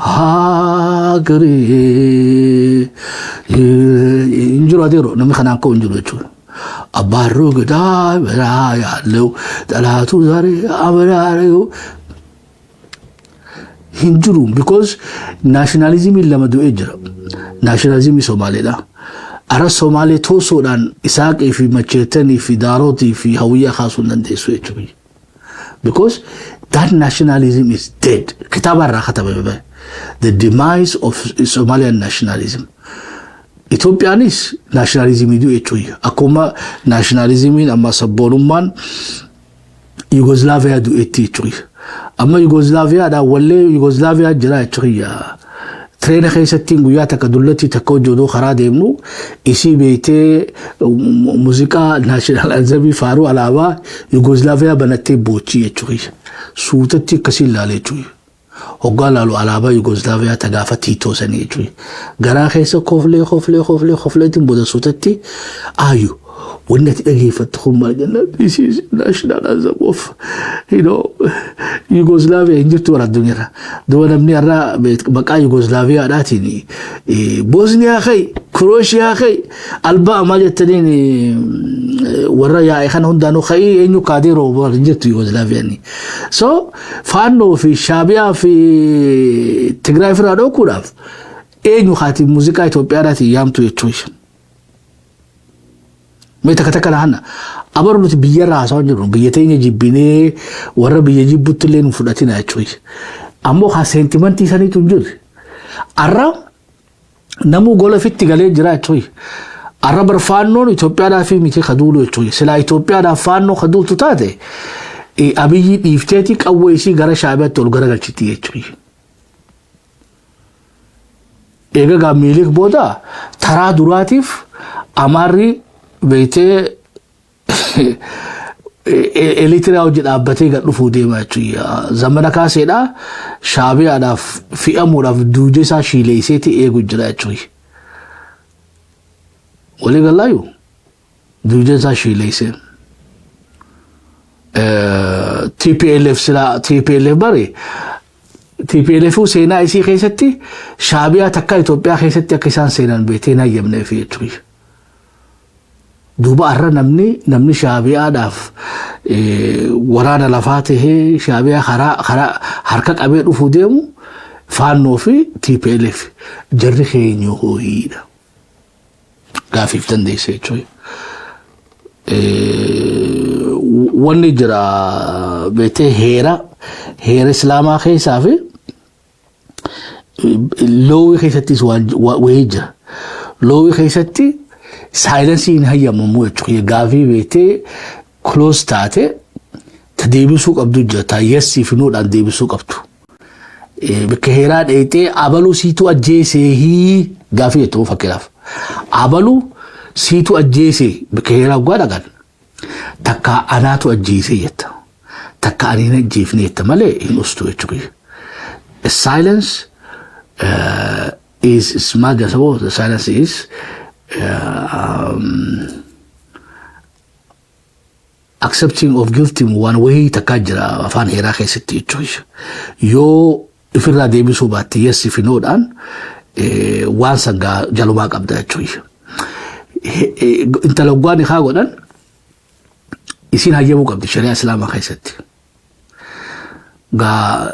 ሀገሬ hin jiru adeero namni kanaan ka'u hin jiru jechuudha. Abbaarruu gidaa biraa ያለው ጠላቱ ዛሬ አበራሪው hin jiru because nationalismiin lama du'ee jira. Nationalismii Somaaleedha. Ara Somaalee toosoodhaan Isaaqii fi Macheetanii fi Daarootii fi Hawiyyaa kaasuu hin dandeessu jechuudha. Because that nationalism is dead. Kitaaba irraa katabame. The demise of Somalian nationalism. Itoophiyaanis nationalismii du'e jechuudha. Akkuma nationalismiin amma sabboonummaan Yugoslaaviyaa du'etti jechuudha. Amma Yugoslaaviyaadhaan wallee Yugoslaaviyaa jira jechuudha. Tireena keessatti guyyaa takka dullatti takka hojjetu karaa deemnu isii beektee muuziqaa national anthemii faaruu alaabaa Yugoslaaviyaa banattee boochii jechuudha. Suutatti akkasii ilaale jechuudha. Hoggaa laalu alaabaa Yugoslaaviyaa ta gaafa Tiitoo sanii jechuudha. Garaa keessa koflee koflee koflee kofleetiin booda suutatti ayyu wanni ati dhageeffattu kun maal jennaan, this is national anthem of Yugoslavia hin jirtu bara addunyaarra. Duba namni har'a maqaa Yugoslaaviyaadhaatiin Bosniyaa kai, Kirooshiyaa kai, Albaa maal jettaniin warra yaa'e kana hundaanuu kai eenyu kaadeeroo hin jirtu Yugoslaaviyaan. So Faannoo fi Shaabiyaa fi Tigraay ofirraa dhookuudhaaf eenyu haati muuziqaa Itoophiyaadhaatiin yaamtu jechuudha. Mee takka takka na abaru nuti biyyarraa haasawaa jirru biyya teenya jibbinee warra biyya jibbutti illee nu fudhatina jechuudha. Ammoo haa sentimentii saniitu hin jirre. Arra namuu gola ofitti galee jira jechuudha. Arra bar Faannoon Itoophiyaadhaaf miti kaduulu jechuudha. Silaa Itoophiyaadhaaf Faannoo kaduultu taate Abiyyi dhiifteeti qawwee isii gara Shaabiyaatti ol garagalchiti jechuudha. Egaa gaa Miiliik booda taraa duraatiif Amaarri beektee Eritiriyaa hojii dhaabbatee gad dhufuu deema jechuudha. Zamana kaaseedha Shaabiyaadhaaf fe'amuudhaaf duuja isaa shiileesseeti eegu jira jechuudha. Walii galaayu duuja isaa shiileessee. TPLF sila TPLF bari TPLF seenaa isii keessatti Shaabiyaa takka Itoophiyaa keessatti akka isaan seenan beetee hin hayyamneef jechuudha. Duuba har'a namni Shaabiyaadhaaf waraana lafaa tahee Shaabiyaa karaa harka qabee dhufuu deemu Faannoo fi TPLF jarri keenya hooyiidha. Gaafiif dandeesse jechuudha. Wanni jira beetee heera Islaamaa keessaa fi lawii keessattis wayii jira. Lawii keessatti silence hin hayyamamu jechuudha. Gaafii beetee close taate ta deebisuu qabdu jira. Ta yesii fi noodhaan deebisuu qabdu. Bakka heeraa dheeyxee abaluu siitu ajjeesee gaafii jettu fakkeenyaaf. Abaluu siitu ajjeesee bakka heeraa waggaa dhaqan takka anaatu ajjeesee jetta. Takka ani hin ajjeefne jetta malee hin ustu jechuudha. Silence is smart, the silence is accepting of guilty waan wayii takkaa jira afaan heeraa keessatti jechuudha. Yoo ifirraa deebisuu baatte yes fi noodhaan waan sangaa jalumaa qabda jechuudha. Intala waggaan haa godhan isiin hayyamuu qabdi shari'aa Islaamaa keessatti. Gaa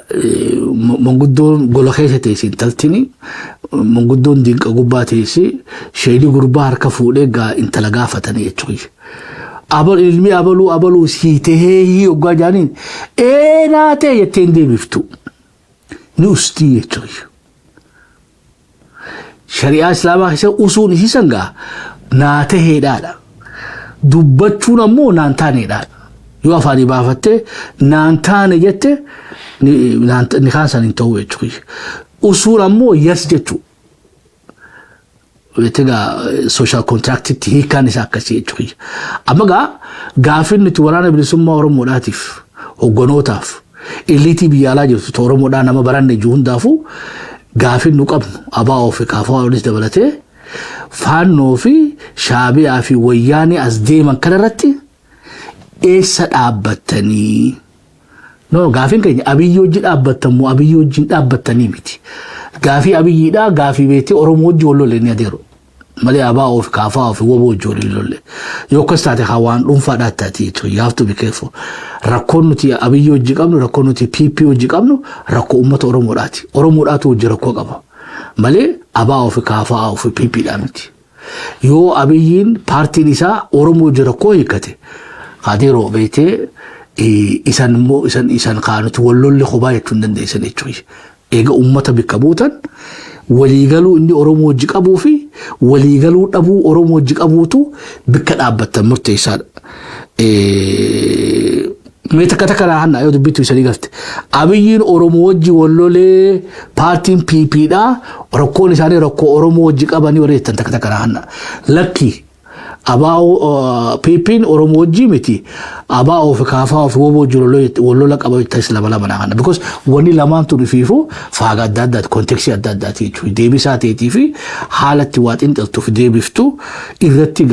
manguddoon gola keessa teessi intaltini manguddoon dinqa gubbaa teessi sheeyni gurbaa harka fuudhee gaa intala gaafatanii jechuudha. Abal ilmi abaluu abaluu sii tahee hoggaa jaaniin eenaa ta'e jettee hin deebiftu. Ni ustii jechuudha. Shari'aa Islaamaa keessa usuun isii sangaa naa taheedhaadha. Dubbachuun ammoo naan taaneedhaadha. Yoo afaanii baafattee naan taane jette ni kaan san hin ta'u jechuudha. Usuun ammoo yes jechuudha. Egaa social contractitti hiikkaan isaa akkasii jechuudha. Amma gaa gaafin nuti Waraana Bilisummaa Oromoodhaatiif, hogganootaaf, elitii biyya alaa jirtu Oromoodhaa nama baranne jiru hundaafuu gaafin nu qabnu ABO fi KFOnis dabalatee Faannoo fi Shaabiyaa fi Wayyaanee as deeman kanarratti eessa dhaabbattanii? No, gaafiin keenya Abiyyi wajji dhaabbattan moo Abiyyi wajjin dhaabbattanii miti. Gaafii Abiyyiidhaa gaafii beektee Oromoo wajji wal lolle ni adeeru. Malee ABO fi KFO fi WBO wajji wal lolle. Yoo akkas taate haa waan dhuunfaadhaa taati jechuudha. You have to be careful. Rakkoon nuti Abiyyi wajji qabnu, rakkoon nuti PP wajji qabnu rakkoo uummata Oromoodhaati. Oromoodhaatu wajji rakkoo qaba. Malee ABO fi KFO fi PP dhaa miti. Yoo Abiyyiin paartiin isaa Oromoo wajji rakkoo hiikkate kadeeroo beektee isan immoo isan kaanuti wal lolle kophaa jechuu hin dandeessan jechuudha. Eega uummata bikka buutan waliigaluu inni Oromoo wajji qabuu fi waliigaluu dhabuu Oromoo wajji qabuutu bikka dhaabbattan murteessaadha. Mee takka takka naa hanna yoo dubbittu isanii galte. Abiyyiin Oromoo wajji wal lolee paartiin PPdha, rakkoon isaanii rakkoo Oromoo wajji qabanii warri jettan takka takka naa hanna. Lakki ABO PP'n Oromoo wajji miti, ABO fi KFO fi WBO wajji wal lola qaba jettas lama lama naa hanna. Because wanni lamaan tun ifiifu faaga adda addaati, contextii adda addaati jechuudha. Deebisaa ta'eetii fi haala itti waa xinxaltuuf deebiftu irratti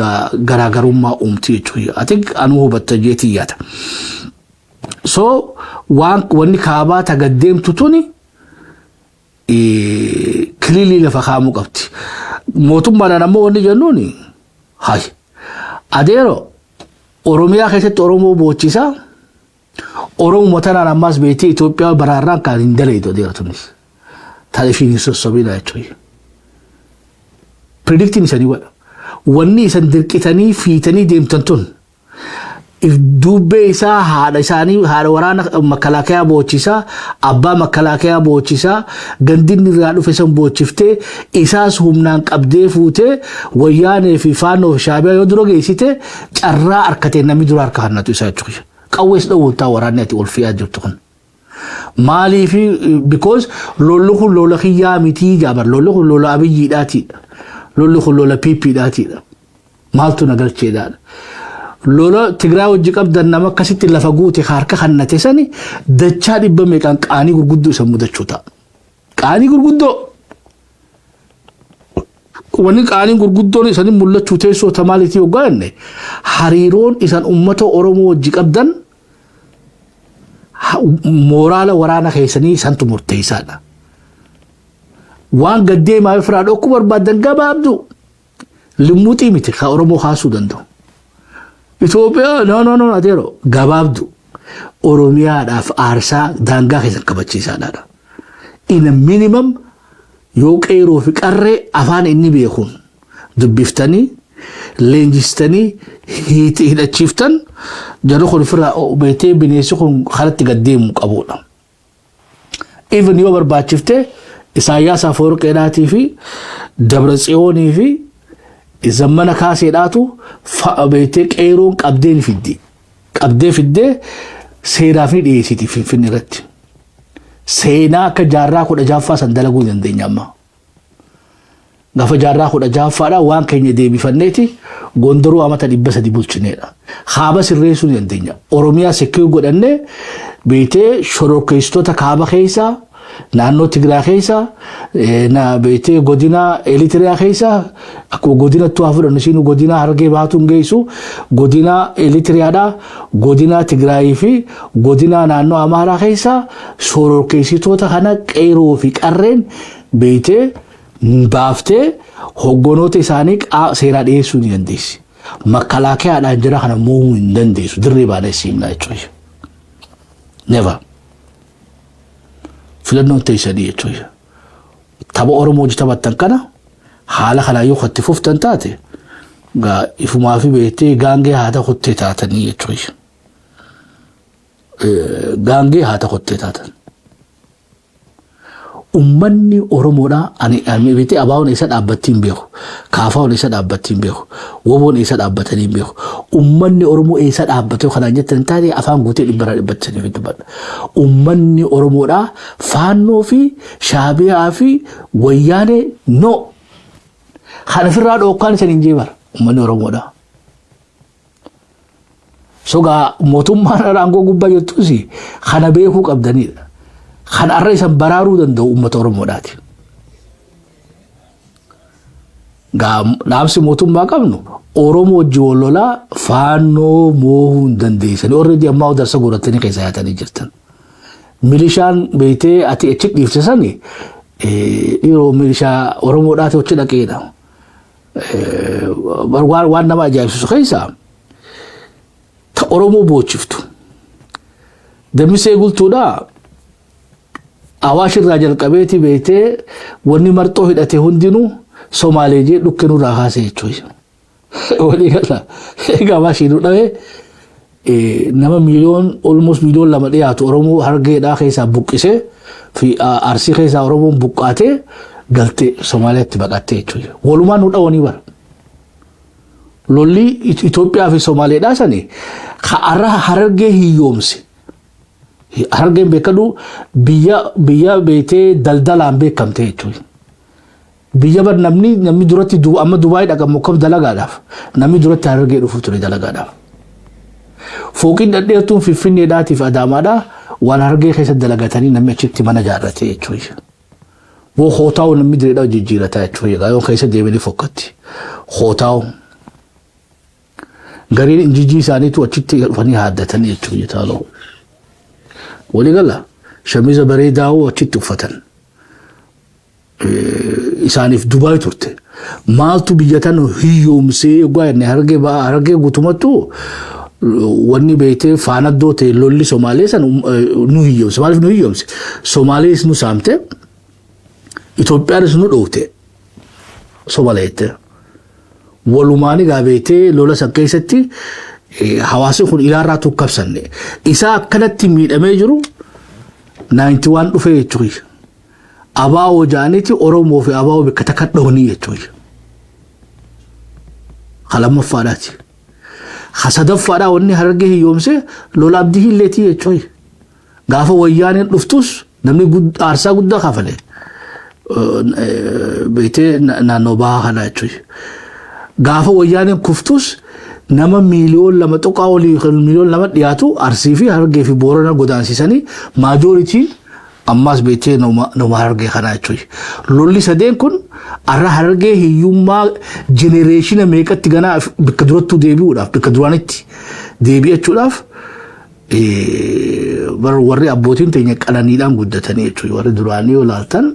garaagarummaa uumti jechuudha. Ati anuu hubatta jeetii yaada. So waan wanni kaabaa tagaddeemtu tuni clearly lafa kaa'amuu qabdi. Mootummaadhaan ammoo wanni jennuuni hay adeero Oromiyaa keessatti Oromoo boochisaa Oromoo tanaan ammas beektee Itoophiyaa baraarraan kan hin daleetu adeero tunis. Ta'a ishiin hin sossobina jechuudha. Predictiin isanii godha. Wanni isan dirqitanii fiitanii deemtan tun if dubbee isaa haadha isaanii, haadha waraana makalaakayaa boochisaa, abbaa makalaakayaa boochisaa, gandinni irraa dhufe san boochiftee isaas humnaan qabdee fuutee Wayyaanee fi Faannoo fi Shaabiyaa yoo dura geessite carraa harkatee namni dura harka hannatu isaa jechuudha. Qawwees dhowwutaa waraanni ati ol fe'aa jirtu kun. Maaliif? Because lolli kun lola kiyyaa mitii jaabar, lolli kun lola Abiyyiidhaatiidha. Lolli kun lola PPdhaatiidha. Maaltu na galcheedhaadha. Lola Tigraay wajji qabdan nama akkasitti lafa guute harka kannate sani dachaa dhibba meeqaan qaanii gurguddoo isa mudachuu ta'a. Qaanii gurguddoo. Wanni qaaniin gurguddoon isaanii mul'achuu teessoo tamaalitii hoggaa jenne, hariiroon isan uummata Oromoo wajji qabdan mooraala waraana keessanii isantu murteessaadha. Waan gaddeemaa firaa dhokkuu barbaadan gabaabdu limmuuxii miti ka Oromoo kaasuu danda'u. Itoophiyaa, no, no, no, adeero, gabaabdu Oromiyaadhaaf aarsaa daangaa keessan kabachiisaadha. In a minimum yoo qeeroo fi qarree afaan inni beekuun dubbiftanii, leenjistanii, hidhachiiftan, jarri kun ofirraa beetee bineensi kun karatti gad deemu qabudha. Even yoo barbaachifte Isaayyaas Afawarqeedhaatii fi Dabra Tsiyoonii fi Zammana Kaaseedhaatu beetee qeeroon qabdee ni fiddi. Qabdee fiddee seeraaf ni dhiyeessiti Finfinnee irratti. Seenaa akka jaarraa 16ffaa san dalaguu dandeenya amma. Gaafa jaarraa 16ffaadha waan keenya deebifanneeti Gondoroo amata 300 bulchineedha. Kaaba sirreessuu ni dandeenya. Oromiyaa secure godhannee beetee shororkeessitoota kaaba keessaa, naannoo Tigraay keessaa, beetee godina Eritiriyaa keessaa, akkuma godina haa fudhannu, isiin godina Harargee baatu hin geessu, godina Eritiriyaadhaa, godina Tigraayii fi godina naannoo Amaaraa keessaa shororkeessitoota kana qeeroo fi qarreen beetee baaftee hoggonoota isaanii seeraa dhiyeessuu ni dandeessi. Makkalaakayaadhaan jira kana mo'uu hin dandeessu. Dirree baanee siimnaa jechuudha. Never. Filannoon teessanii jechuudha. Tapha Oromoo hojii taphattan kana haala kanaan yoo itti fuftan taate, gaa ifumaa fi beektee gaangee haata kottee taatanii jechuudha. Gaangee haata kottee taatan. Ummanni Oromoodhaa ani beektee abaawoon isa dhaabbattii hin beeku. Kaafaawwan isa dhaabbattii hin beeku. Woboon isa dhaabbatanii hin beeku. Ummanni Oromoo eessa dhaabbatee kanaan jettan taate, afaan guutee dhibbarraa dhibbatti sanii dubbadha. Ummanni Oromoodhaa Faannoo fi Shaabiyaa fi Wayyaanee no. Kan ofirraa dhookkaan isan hin jeebara ummanni Oromoodhaa. Sogaa mootummaan aangoo gubbaa jirtus kana beekuu qabdanidha. Kan arra isan baraaruu danda'u uummata Oromoodhaati. Dhaamsi mootummaa qabnu, Oromoo wajji wal lolaa Faannoo moohuu hin dandeessani. Already ammaa darsa godhatanii keessa yaatanii jirtan. Milishaan beektee ati achi dhiifte sani dhiiroo milishaa Oromoodhaati achi dhaqeedha. Waan nama ajaa'ibsiisu keessaa ta Oromoo boochiftu. Dammisee Gultuudhaa Awaash irraa jalqabeeti beektee wanni marxoo hidhate hundinuu Somaalee jee dhukke nurraa kaase jechuudha. Walii gala. Egaa Awaashii nu dhawee nama miiliyoon, almost miiliyoon 2 dhiyaatu Oromoo Harargeedhaa keessaa buqqisee fi Arsii keessaa Oromoon buqqaatee galtee Somaaliyaatti baqattee jechuudha. Walumaan nu dhawanii bara. Lolli Itoophiyaa fi Somaaleedhaa sani har'a Harargee hiyyoomse. Harargeen beekadu biyya beetee daldalaan beekamte jechuudha. Biyya bar namni duratti amma Dubaay dhaqamu kam dalagaadhaaf, namni duratti Harargee dhufu ture dalagaadhaaf. Fooqiin dhadheertuun Finfinneedhaatiif Adaamaadhaa waan Harargee keessa dalagatanii namni achitti mana ijaarrate jechuudha. Boo hootaa'u namni direedhaa jijjiirataa jechuudha. Yoo keessa deemanii fokkatti. Hootaa'u. Gariin injijii isaaniitu achitti dhufanii haaddatanii jechuudha taaloo. Waliigala shamiza bareedaa achitti uffatan. Isaaniif Dubaay turte. Maaltu biyya tan hiyyoomsee egaa jenne, Harargee ba'a, Harargee guutumattuu wanni beektee faanaddoo ta'e lolli Somaalee san nu hiyyoomse. Maaliif nu hiyyoomse? Somaalees nu saamte, Itoophiyaanis nu dhoofte Somaaleetti. Walumaan egaa beektee lola san keessatti hawaasni kun ilaarraa tukkabsanne. Isaa akkanatti miidhamee jiru 91 dhufee jechuudha. Abaa'oo jaaniiti Oromoo fi abaa'oo bakka takka dhoonii jechuudha. Ka lammaffaadhaati. Ka sadaffaadhaa wanni Harargee hiyyoomse lola Abdii Hilleetii jechuudha. Gaafa Wayyaaneen dhuftus namni aarsaa guddaa kafale. Beektee naannoo bahaa kana jechuudha. Gaafa Wayyaaneen kuftus nama miiliyoon 2 tuqaa olii, miiliyoon 2 dhiyaatu Arsii fi Harargee fi Boorana godaansisanii majorityn Ammaas beektee nama Harargee kanaa jechuudha. Lolli sadeen kun har'a Harargee hiyyummaa generation meeqatti ganaa bakka durattuu deebi'uudhaaf, bakka duraanitti deebi'achuudhaaf, warri abbootiin teenya qananiidhaan guddatanii jechuudha. Warri duraanii yoo ilaaltan,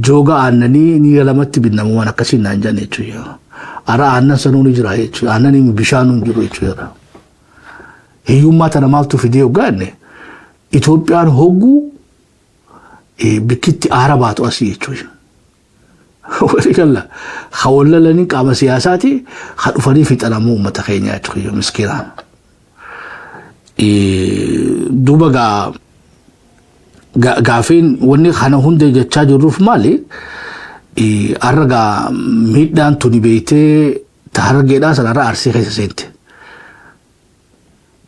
jooga aannanii ni lamatti binnamu, waan akkasii naan jedhan jechuudha. Har'a aannan sanuu ni jira jechuudha. Aannan bishaanuu hin jiru jechuudha. Hiyyummaa tana maaltu fidee hoggaanne? Itoophiyaan hogguu bikkitti aara baatu asii jechuudha. Waliigala hawallalanii qaama siyaasaati ha dhufanii fixanamuu uummata keenyaa jechuudha, miskiinaan. Duuba gaa gaafiin wanni kana hunda jechaa jirruuf maali? Har'a gaa miidhaan tuni beektee Harargeedhaa sanarra Arsii keessa seente.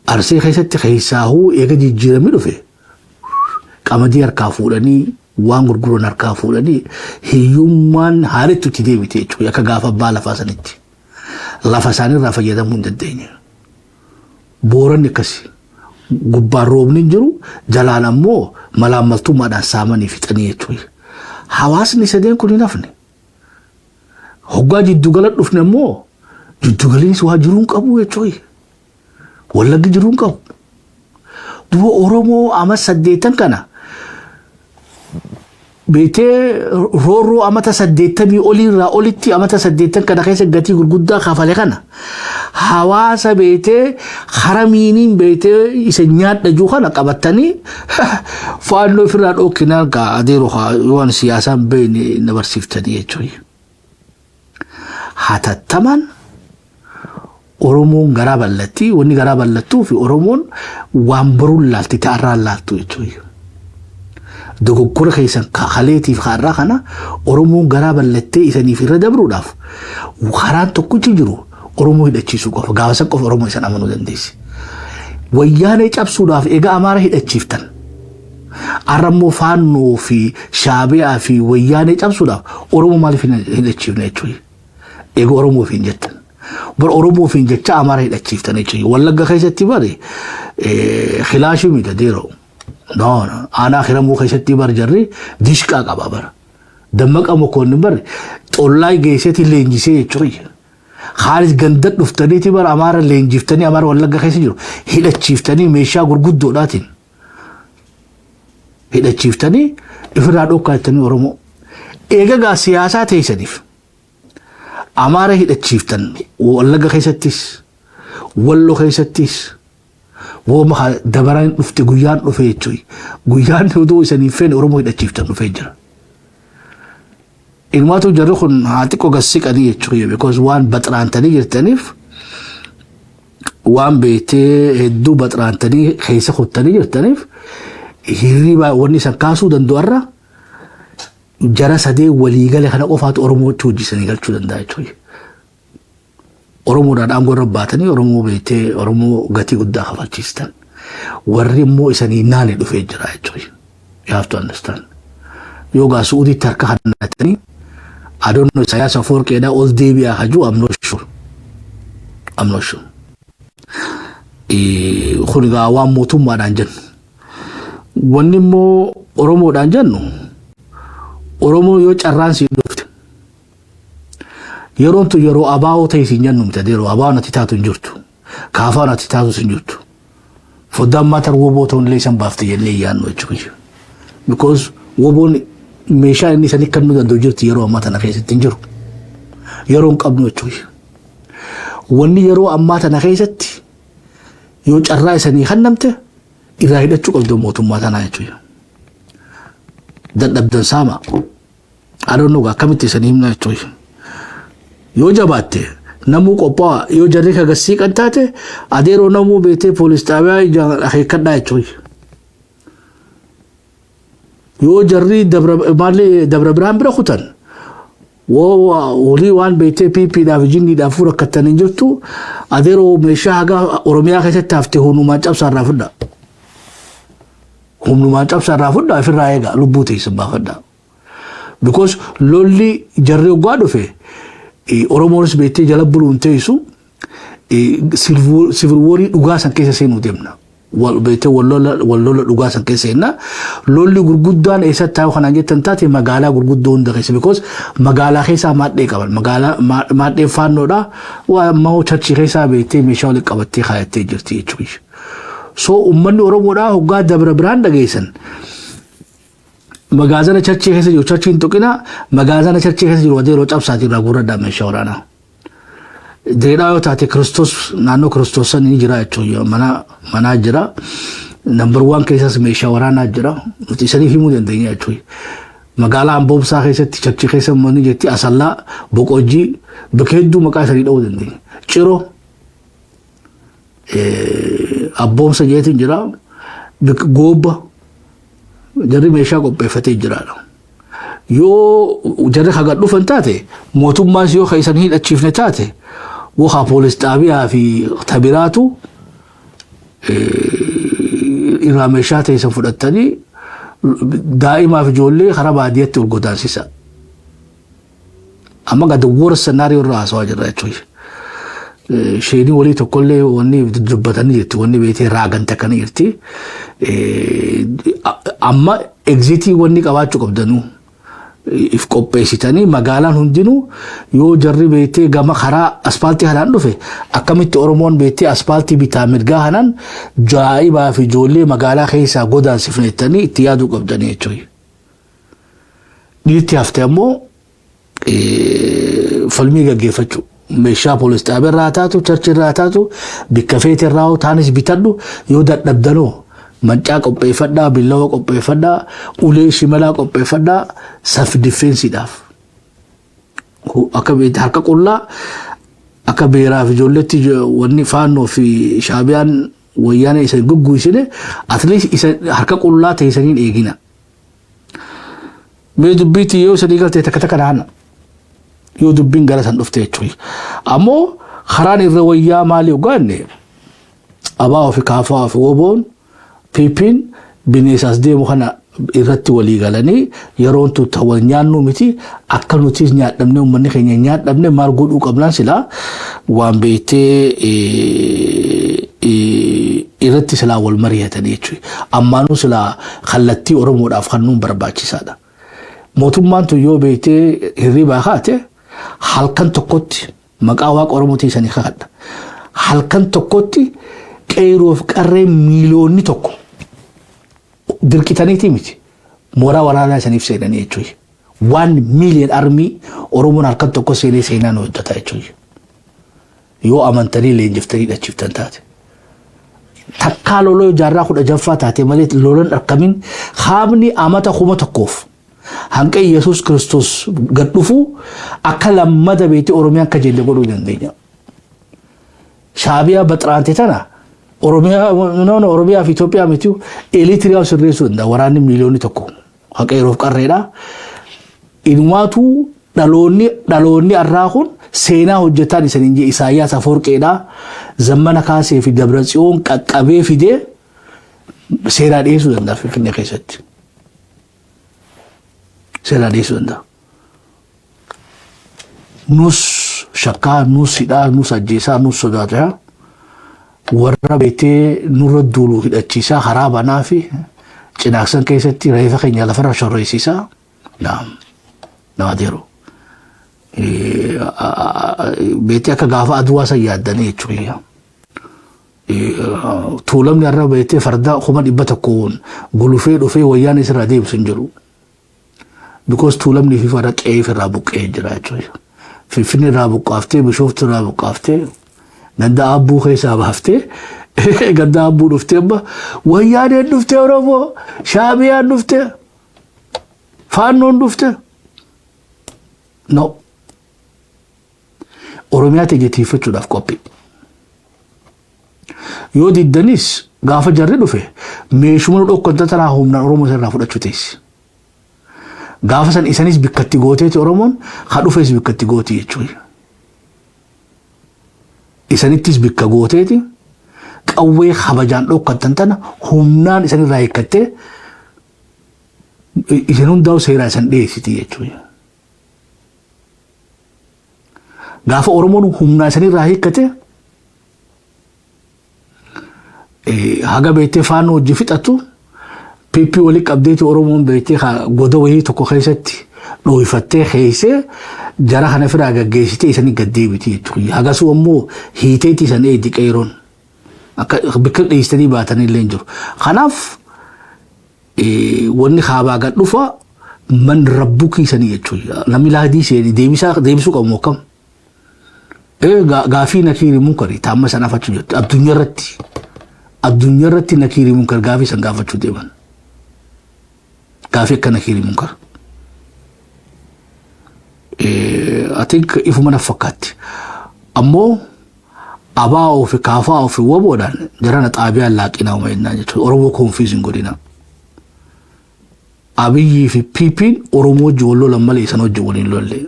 Arsii keessatti keessaahuu eega jijjiiramni dhufe, qamadii harkaa fuudhanii, waan gurguran harkaa fuudhanii, hiyyummaan haalittu itti deebite jechuudha, akka gaafa abbaa lafaa sanitti. Lafa isaaniirraa fayyadamuu hin dandeenye. Booranni akkasi. Gubbaan roobni hin jiru, jalaan ammoo malaammaltummaadhaan saamanii fixanii jechuudha. Hawaasni sadeen kun hin hafne. Hoggaa jiddugala dhufne immoo, jiddugaliinis waa jiruu hin qabu jechuudha. Wallaggi jiruu hin qabu. Duuba Oromoo ama 80 kana beektee, roorroo amata 80 oliirraa olitti amata 80 kana keessa gatii gurguddaa kafale kana, hawaasa beektee haramiiniin beektee isa nyaadha jiru kana qabatanii Faannoo ofirraa dhookinaan gaa adeeroo waan siyaasaan beekne na barsiiftanii jechuudha. Hatattamaan Oromoon garaa bal'atti. Wanni garaa bal'attuu fi Oromoon waan boruun laalti, ta'arraan laaltu jechuudha. Dogoggora keessan kaleetiif har'aa kana Oromoon garaa bal'attee isaniif irra dabruudhaaf karaan tokkichi jiru Oromoo hidhachiisuu qofa. Gaafa san qofa Oromoo isan amanuu dandeessi. Wayyaanee cabsuudhaaf egaa Amaara hidhachiiftan. Har'a immoo Faannoo fi Shaabiyaa fi Wayyaanee cabsuudhaaf Oromoo maaliif hin hidhachiifne jechuudha? Egaa Oromoof hin jettan. Bar Oromoof hin jecha Amaara hidhachiiftan jechuudha. Wallagga keessatti bari khilaashii miti deeroo. No, no. Aanaa Hiramuu keessatti bar jarri dishqaa qaba bara. Dammaqa Mokonnin bar xollaa geesseeti leenjisee jechuudha. Haalis ganda dhuftaniiti bara Amaara leenjiftanii, Amaara Wallagga keessa jiru hidhachiiftanii, meeshaa gurguddoodhaatiin hidhachiiftanii ifirraa dhokkaatanii Oromoo. Eegagaa siyaasaa teessaniif Amaara hidhachiiftan Wallagga keessattis, Walloo keessattis, wooma dabaraan dhufte, guyyaan dhufe jechuudha. Guyyaan oduu isaniif feene Oromoo hidhachiiftan dhufee jira. Ilmaatu jarri kun haa xiqqoo gassiqanii jechuudha, because waan baxraantanii jirtaniif, waan beektee hedduu baxraantanii keessa kuttanii jirtaniif, hirriba wanni isan kaasuu danda'arra jara sadee waliigale kana qofaatu Oromootti hojjisanii galchuu danda'a jechuudha. Oromoodhaan aangoo irra baatanii Oromoo beektee Oromoo gatii guddaa kafalchiistan. Warri immoo isanii naane dhufee jira jechuudha. You have to understand. Yoo gaa Su'uuditti harka hannatanii, I don't know, Isaayyaas Afoorqeedhaa ol deebi'aa hajuu, I'm not sure. I'm not sure. Kun egaa waan mootummaadhaan jennu. Wanni immoo Oromoodhaan jennu, Oromoo yoo carraan siin dhufte, yeroon tun yeroo abaa'oo ta'e siin jennu miti. Yeroo abaa'oon ati taatu hin jirtu. Kaafaan ati taatu hin jirtu. Foddaan maatar woboo ta'uun illee isan baafte jennee yaannu jechuudha. Because woboon meeshaa inni isanii kennuu danda'u jirti yeroo ammaa tana keessatti hin jiru. Yeroo hin qabnu jechuudha. Wanni yeroo ammaa tana keessatti yoo carraa isanii kennamte irraa hidhachuu qabdu mootummaa tanaa jechuudha. Dadhabdan saama. I don't know akkamitti isanii himna jechuudha. Yoo jabaatte namuu qophaa'a, yoo jarri kagassii kan taate adeeroo namuu beetee poolis xaabiyaa ijaan akeekkadhaa jechuudha. Yoo jarri dabra maalli Dabra Birhaan bira kutan, walii waan beektee PPdhaaf jinniidhaaf rakkattan hin jirtu. Adeeroo, meeshaa hagaa Oromiyaa keessatti hafte humnumaan cabsaa irraa fudhaa. Humnumaan cabsaa irraa fudhaa, ofirraa eegaa, lubbuu teessan baafadhaa. Because lolli jarri hoggaa dhufe, Oromoonis beektee jala buluun teessu, civil warii dhugaa san keessa seenuu deemna. Beektee wal lola dhugaa san keessa jenna. Lolli gurguddaan eessatti taa'u kanaan jettan taate, magaalaa gurguddoo hunda keessa, because magaalaa keessaa maadhee qaban. Magaalaa maadhee faannoodha. Waa ammoo churchii keessaa beektee meeshaa walitti qabattee kaayattee jirti jechuudha. So uummanni Oromoodhaa hoggaa Dabra Biraan dhageessan, magaazana churchii keessa jiru, churchiin tuqina, magaazana churchii keessa jiru yeroo cabsaatii irraa guurradhaa meeshaa waraanaa. Direedhaa yoo taate, Kiristoos, naannoo Kiristoos san ni jira jechuudha. Mana manaa jira. Number one keessas meeshaa waraanaa jira. Nuti isaniif himuu dandeenya jechuudha. Magaalaa Amboomsaa keessatti churchii keessa ni jetti, Asallaa, Boqojjii, bakka hedduu maqaa isanii dha'uu dandeenya. Ciroo, Abboomsa jeetiin jira. Goobba jarri meeshaa qopheeffatee jiraadha. Yoo jarri haga dhufan taate, mootummaas yoo keessan hidhachiifne taate, wahaa poolis xaabiyaa fi tabiraatu irraa meeshaa teessan fudhattanii daa'imaaf ijoollee karaa baadiyyaatti ol godaansisa. Amma gadi worst scenario irraa haasawaa jirra jechuudha. Isheenii walii tokkollee wanni dubbatanii jirti, wanni beetee raagan takkanii jirti. Amma exitii wanni qabaachuu qabdanuu if qopheessitanii, magaalaan hundinuu yoo jarri beektee gama karaa aspaaltii kanaan dhufe, akkamitti Oromoon beektee aspaaltii bitaa mirgaa kanaan jaa'ibaa fi ijoollee magaalaa keessaa godaansifnettanii itti yaaduu qabdanii jechuudha. Dhiirti hafte ammoo falmii gaggeeffachuu. Meeshaa poolis xaabaa irraa taatu, churchii irraa taatu, bikka feete irraa taanis bitadhu. Yoo dadhabdanoo mancaa qopheeffadhaa, billawa qopheeffadhaa, ulee shimalaa qopheeffadhaa self defenseiidhaaf. Akka harka qullaa akka beeraaf ijoolleetti wanni faannoo fi shaabiyaan wayyaana isa gugguisine, at least isa harka qullaa teessaniin eegina. Mee dubbiitti yoo sadii galtee takka takka naanna. Yoo dubbiin gara san dhufte jechuudha. Ammoo karaan irra wayyaa maali ogaanne, abaa ofi kaafaa ofi woboon piipiin bineensaas deemu kana irratti walii galanii, yeroon tun wal nyaannu miti, akka nutis nyaadhamne uummanni keenya nyaadhamne maal godhuu qabnaan silaa waan beektee irratti silaa wal mari'atanii jechuudha. Ammaanuu silaa kallattii Oromoodhaaf kennuun barbaachisaadha. Mootummaan tun yoo beektee hirribaa kaate, halkan tokkotti, maqaa waaqa Oromootii sanii kakadha. Halkan tokkotti qeeroof qarree 1 miiliyoonni dirqitaniiti miti. Mooraa waraanaa isaniif seenanii jechuudha. 1 million army Oromoon halkan tokko seenee seenaan hojjeta jechuudha. Yoo amantanii leenjiftanii hidhachiiftan taate. Takkaa loloo jaarraa 16ffaa taate malee lolan akkamiin haamni amata 1000f hanqa Yesuus Kiristoos gad dhufu akka lammata beektee Oromiyaan akka jelle godhuu dandeenya. Shaabiyaa baxiraante tana Oromiyaa, no, Oromiyaa fi Itoophiyaa miti, Eritiriyaa sirreessuu danda'a waraanni 1 miiliyoonni haqa yeroof qarreedha. Inumaatu dhaloonni arraa kun seenaa hojjetaan isaniin jee Isaayyaas Afoorqeedha. Zammana Kaasee fi Dabratsiyoon qaqqabee fidee seeraa dhiyeessuu danda'a Finfinnee keessatti. Seeraa dhiyeessuu danda'a. Nus shakkaa, nus hidhaa, nus ajjeesaa, nus sodaataa, warra beektee nurra duulu hidhachiisaa, karaa banaa fi cinaaksan keessatti reefa keenya lafarra shorreessisaa. Naam. Nama deeru. Beektee akka gaafa aduwaa san yaaddanii jechuudha. Tuulamni har'a beektee farda 100,000 gulufee dhufee wayyaan isirraa deebisu hin jiru. Because tuulamni fi farda qe'ee irraa buqqee jira jechuudha. Finfinnee irraa buqqaaftee, Bishooftuu irraa buqqaaftee, ganda Aabbuu keessaa baaftee, ganda Aabbuu dhuftee, amma wayyaaneen dhuftee, Oromoo Shaabiyaan dhuftee, Faannoon dhuftee. No. Oromiyaa teenya tiifachuudhaaf qophii. Yoo diddanis gaafa jarri dhufe meeshuma nu dhokkanta tanaa humnaan Oromoo irraa fudhachuu teessi. Gaafa san isanis bikkatti gooteeti, Oromoon ha dhufes bikkatti gooti jechuudha. Isanittis bikka gooteeti, qawwee kabajaan dhokkattan tana humnaan isanirraa hiikkattee isin hundaa'u seeraa isan dhiyeessiti jechuudha. Gaafa Oromoon humnaa isanirraa hiikkate Haga beektee faannoo hojii fixatu PP walii qabdeeti Oromoon beektee goda wayii tokko keessatti dhooyfattee keessee jara kana firaa gaggeessitee isanii gaddeebiti jechuudha. Hagasuu ammoo hiiteetti isan eegi qeeroon. Akka bikka dhiistanii baatanii illee jiru. Kanaaf wanni kaabaa gad dhufa man rabbuu kiisanii jechuudha. Namni laadii seeni deebisaa deebisuu qabu akkam. Gaafii nakiirii munkari taamma sana afachuu jirti addunyaa irratti. Addunyaa irratti nakiirii munkar gaafii san gaafachuu deeman. Gaafii akka nakiirii munkar. I think ifuma na fakkaatti. Ammoo ABO fi KFO fi WBOdhaan jarana xaabiyaan laaqinaa uuma jennaan jechuudha. Oromoo confuse hin godhina. Abiyyii fi PP'n Oromoo wajjin wal lolan malee isaan wajjin waliin lolle.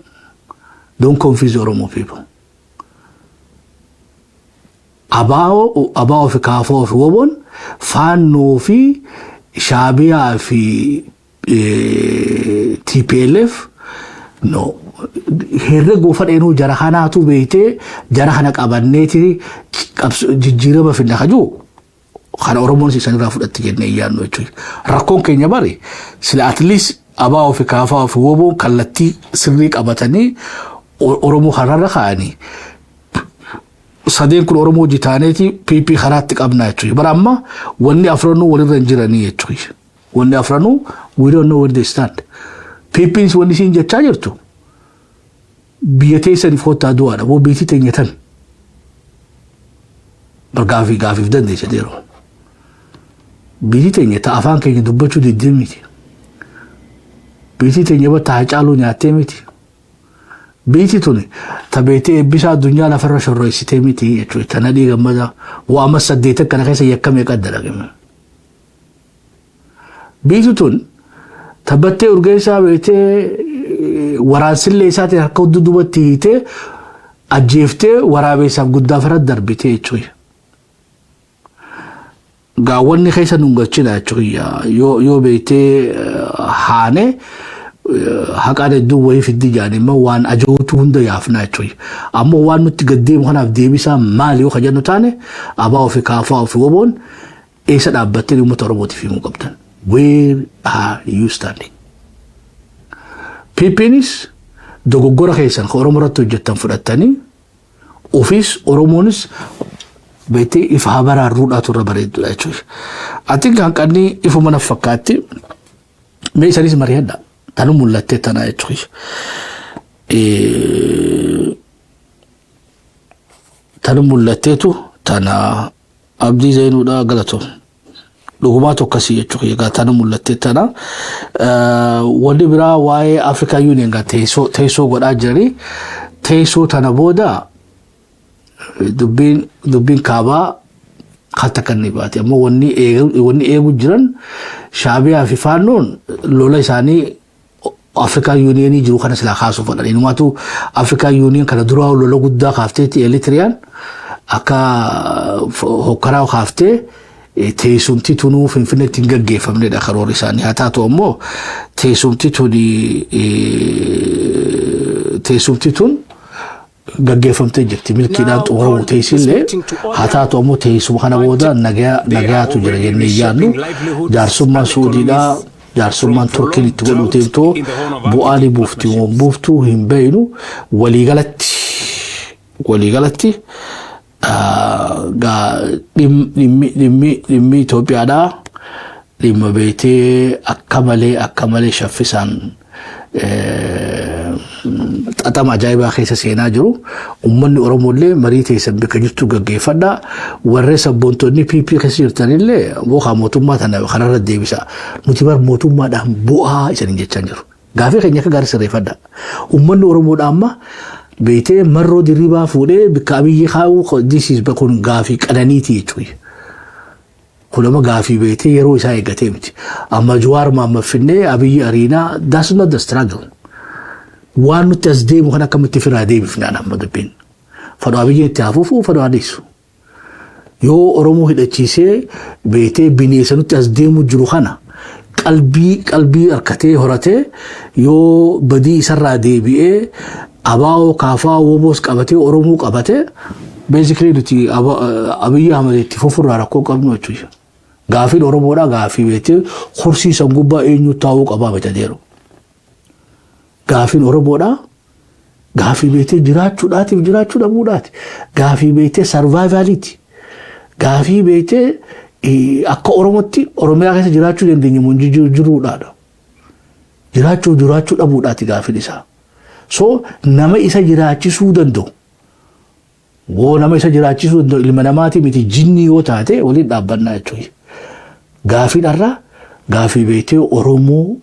Don't confuse Oromo people. ABO fi KFO fi WBOn faannoo fi Shaabiyaa fi TPLF no herrega fadheenuu jara kanaatu beeytee jara kana qabanneeti jijjiirama finna kajuu kana Oromoon isaan irraa fudhatti jennee yaadnu jechuudha. Rakkoon keenya bari sila at least ABO fi KFO fi WBOn kallattii sirrii qabatanii Oromoo kanarra kaa'anii sadeen kun Oromoo hojii taaneeti PP karaatti qabna jechuudha. Bara amma wanni afranuu walirra hin jiranii jechuudha. Wanni afranuu, we don't know where they stand. PP'n wanni isiin jechaa jirtu biyya teessaniif kottaa du'aadha. Moo biitii teenya tami? Bar gaafii gaafiif dandeessa yeroo. Biyyi teenya ta afaan keenya dubbachuu diddee miti. Biyyi teenya ta Hacaaluu nyaattee miti. Biyyi tuni ta beetee eebbisaa addunyaa lafarra shorroessitee miti jechuudha. Tana dhiigammada waa amma saddeeta kana keessa yakkamee qaddalagame. Biyyi tun tabbattee urgeessaa beetee waraansillee isaatiin harka dudubatti hiitee ajjeeftee waraabeessaaf guddaa fara darbitee jechuudha. Gaawwanni keessa nun galchina jechuudha. Yoo beektee haane haqaan hedduu wayii fiddi jedhan immoo waan ajootu hunda yaafna jechuudha. Ammoo waan nutti gaddeemu kanaaf deebisaa maali yoo kajennu taane, ABO fi KFO fi WBOn eessa dhaabbattee uummata Oromootiif himuu qabdan? Where are you standing? PPnis dogoggora keessan kan Oromoo irratti hojjettan fudhattanii ofiis Oromoonis beektee ifa habaraarruudhaatu irra bareeddudha jechuudha. Ati hanqanni ifuma na fakkaatti, mee isanis mari'adha. Tanu mul'attee tana jechuudha. Tanu mul'atteetu tana abdii zeenuudha galatoom. Dhugumaa tokkosii jechuudha. Egaa tana mul'attee tana. Wanni biraa waa'ee African Union gaa teessoo godhaa jiranii, teessoo tana booda dubbiin kaabaa hatta kan ni baate. Ammoo wanni eegu jiran Shaabiyaa fi Faannoon lola isaanii African Unionii jiru kana silaa kaasuu fedhan. Inumaatu African Union kana duraa lola guddaa kaafteetti Eritiriyaan akka hokkaraa kaaftee teessumti tunuu Finfinneetti hin gaggeeffamnedha karoora isaanii. Haa taatu ammoo teessumti tun gaggeeffamtee jirti. Milkiidhaan xumuramuu teessillee haa taatu ammoo teessuma kana booda nagayaatu jira jennee yaadnu. Jaarsummaan Suudiidhaa, jaarsummaan Turkiin itti godhuu teemtoo bu'aa ni buufti moo buuftuu hin beeynu. Waliigalatti dhimmi Itoophiyaadhaa dhimma beetee akka malee shaffisaan xaxama ajaa'ibaa keessa seenaa jiru. Uummanni Oromoollee marii teessan bakka jirtu gaggeeffadha. Warreen sabboontonni PP keessa jirtanillee bookaa mootummaa tana kanarra deebisa. Nuti bar mootummaadhaan bu'aa isaniin jechaa jiru. Gaafii keenya akka gaarii sirreeffadha. Uummanni Oromoodha amma beetee marroo dirribaa fuudhee bakka Abiyyi kaa'uu, this is kun gaafii qananiiti jechuudha. Kun gaafii beetee yeroo isaa eeggatee miti. Amma Jawaar Mahammad finnee Abiyyi ariinaa, that's not the struggle. Waan nuti as deemu kan akkamitti firaa deebifnaan amma dubbiin. Fadhu Abiyyi itti hafuufu, fadhu adeessu. Yoo Oromoo hidhachiisee beetee bineensa nutti as deemu jiru kana qalbii harkatee horatee, yoo badii isarraa deebi'ee ABO, KFO, WBOs qabatee Oromoo qabatee Basically nuti Abiyyi Ahmad itti fufurraa rakkoo qabnu jechuudha. Gaafiin Oromoodhaa gaafii beektee kursii san gubbaa eenyu taa'uu qabaa miti adeero. Gaafiin Oromoodhaa gaafii beektee jiraachuudhaatiif jiraachuu dhabuudhaati. Gaafii beektee survivaliiti. Gaafii beektee akka Oromootti Oromiyaa keessa jiraachuu dandeenye mun jiruudhaadha. Jiraachuu jiraachuu dhabuudhaati gaafiin isaa. So nama isa jiraachisuu danda'u. Woo nama isa jiraachisuu danda'u ilma namaati miti jinni yoo taate waliin dhaabbannaa jechuudha. Gaafiin har'a gaafii beektee Oromoo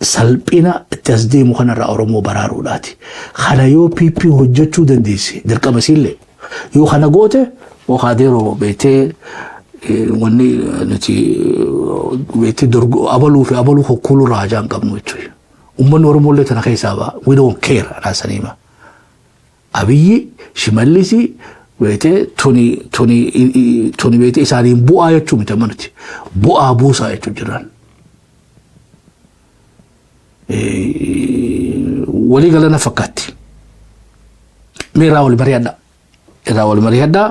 salphina itti as deemu kanarraa Oromoo baraaruudhaati. Kana yoo PP hojjechuu dandeesse dirqama siillee yoo kana goote Okaadeeroo beektee wanni nuti beektee abaluu fi abaluu hokkuuluu irraa hajaa hin qabnu jechuudha. Uummanni Oromoo illee tana keessaa ba'a. We don't care anaasaniima. Abiyyi, Shimallisi beektee tuni tuni tuni beektee isaaniin bu'aa jechuu miti amma nuti. Bu'aa buusaa jechuu jiran. Walii galana fakkaatti. Mee irraa wal mari'adhaa. Irraa wal mari'adhaa.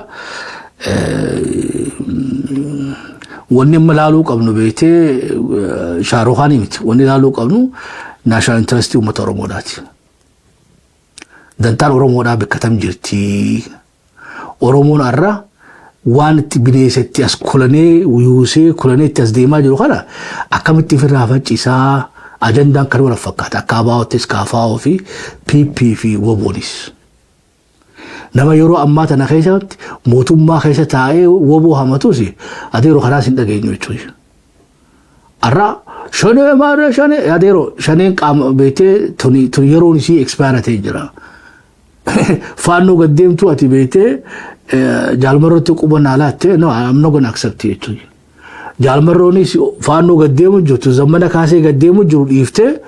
Wanni amma ilaaluu qabnu beektee Shaarukaanii miti. Wanni ilaaluu qabnu national interestii uummata Oromoodhaati. Dantaan Oromoodhaa bakka tam jirti? Oromoon har'a waan itti bineensa itti as kulanee yuusee kulanee itti as deemaa jiru kana akkamitti ofirraa faccisaa? Ajandaan kan wal fakkaata. Akka ABO'ttis, KFO fi PP fi WBOnis. Nama yeroo ammaa tana keessatti mootummaa keessa taa'ee WBO hamatus adeeroo kanaas hin dhageenyu jechuudha. Har'a shanee maarree shanee adeeroo shaneen qaama beektee tuni tuni yeroon isii expire ta'ee jira. Faannoo gad deemtu ati beektee jaalmarrootti quba naa laatte, no, I'm not gonna accept jechuudha. Jaalmarroonis faannoo gad deemu jirtu Zammana Kaasee gad deemu jiru dhiiftee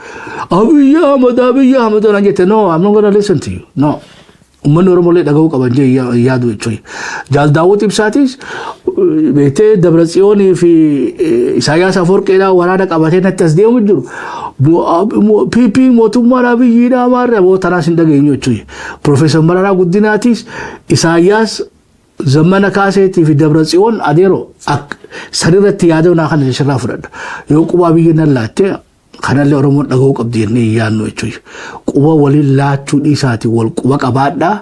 Abiyyi Ahmad, Abiyyi Ahmad naan jette, no, I'm not gonna listen to you, no. Uummanni Oromoo illee dhaga'uu qaban jee yaadu jechuudha. Jaal Daawwit Ibsaatis beektee Dabra Tsiyoonii fi Isaayyaas Aforqeedhaa waraana qabatee natti as deemu jiru. PP mootummaan Abiyyiidhaa maarree aboo tanaas hin dhageenyu jechuudha. Profeesar Mararaa Guddinaatis Isaayyaas Zammana Kaaseetii fi Dabra Tsiyoon adeeroo sanirratti yaada naa kana sirraa fudhadha. Yoo quba Abiyyi nan laatte kanallee Oromoon dhaga'uu qabdi jennee hin yaadnu jechuudha. Quba waliin laachuu dhiisaati wal quba qabaadhaa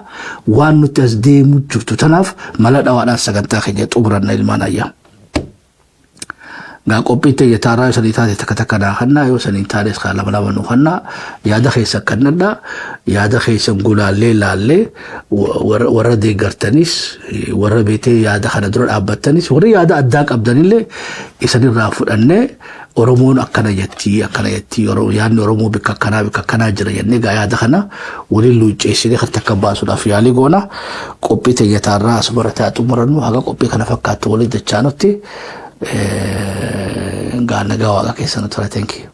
waan nuti as deemu jirtu tanaaf mala dhawaadhaan sagantaa keenya xumuranna ilmaan ayyaa. Gaa qophii ta'e taarraa yoo sanii taate takka takka naa kannaa, yoo sanii taanes kaa lama lama nu kannaa. Yaada keessa kannadhaa, yaada keessan gulaallee laallee warra deeggartanis, warra beetee yaada kana dura dhaabbattanis, warri yaada addaa qabdanillee isanirraa fudhannee Oromoon akkana jettii, akkana jettii, yaadni Oromoo bikka akkanaa bikka akkanaa jira jennee gaa yaada kana waliin luucceessinee kan takka baasuudhaaf yaalii goona. Qophii teenya taarraa asuma taa xumurannu. Haga qophii kana fakkaattu waliin dachaanutti gaa nagaa waaqa keessa nu tura. Thank you.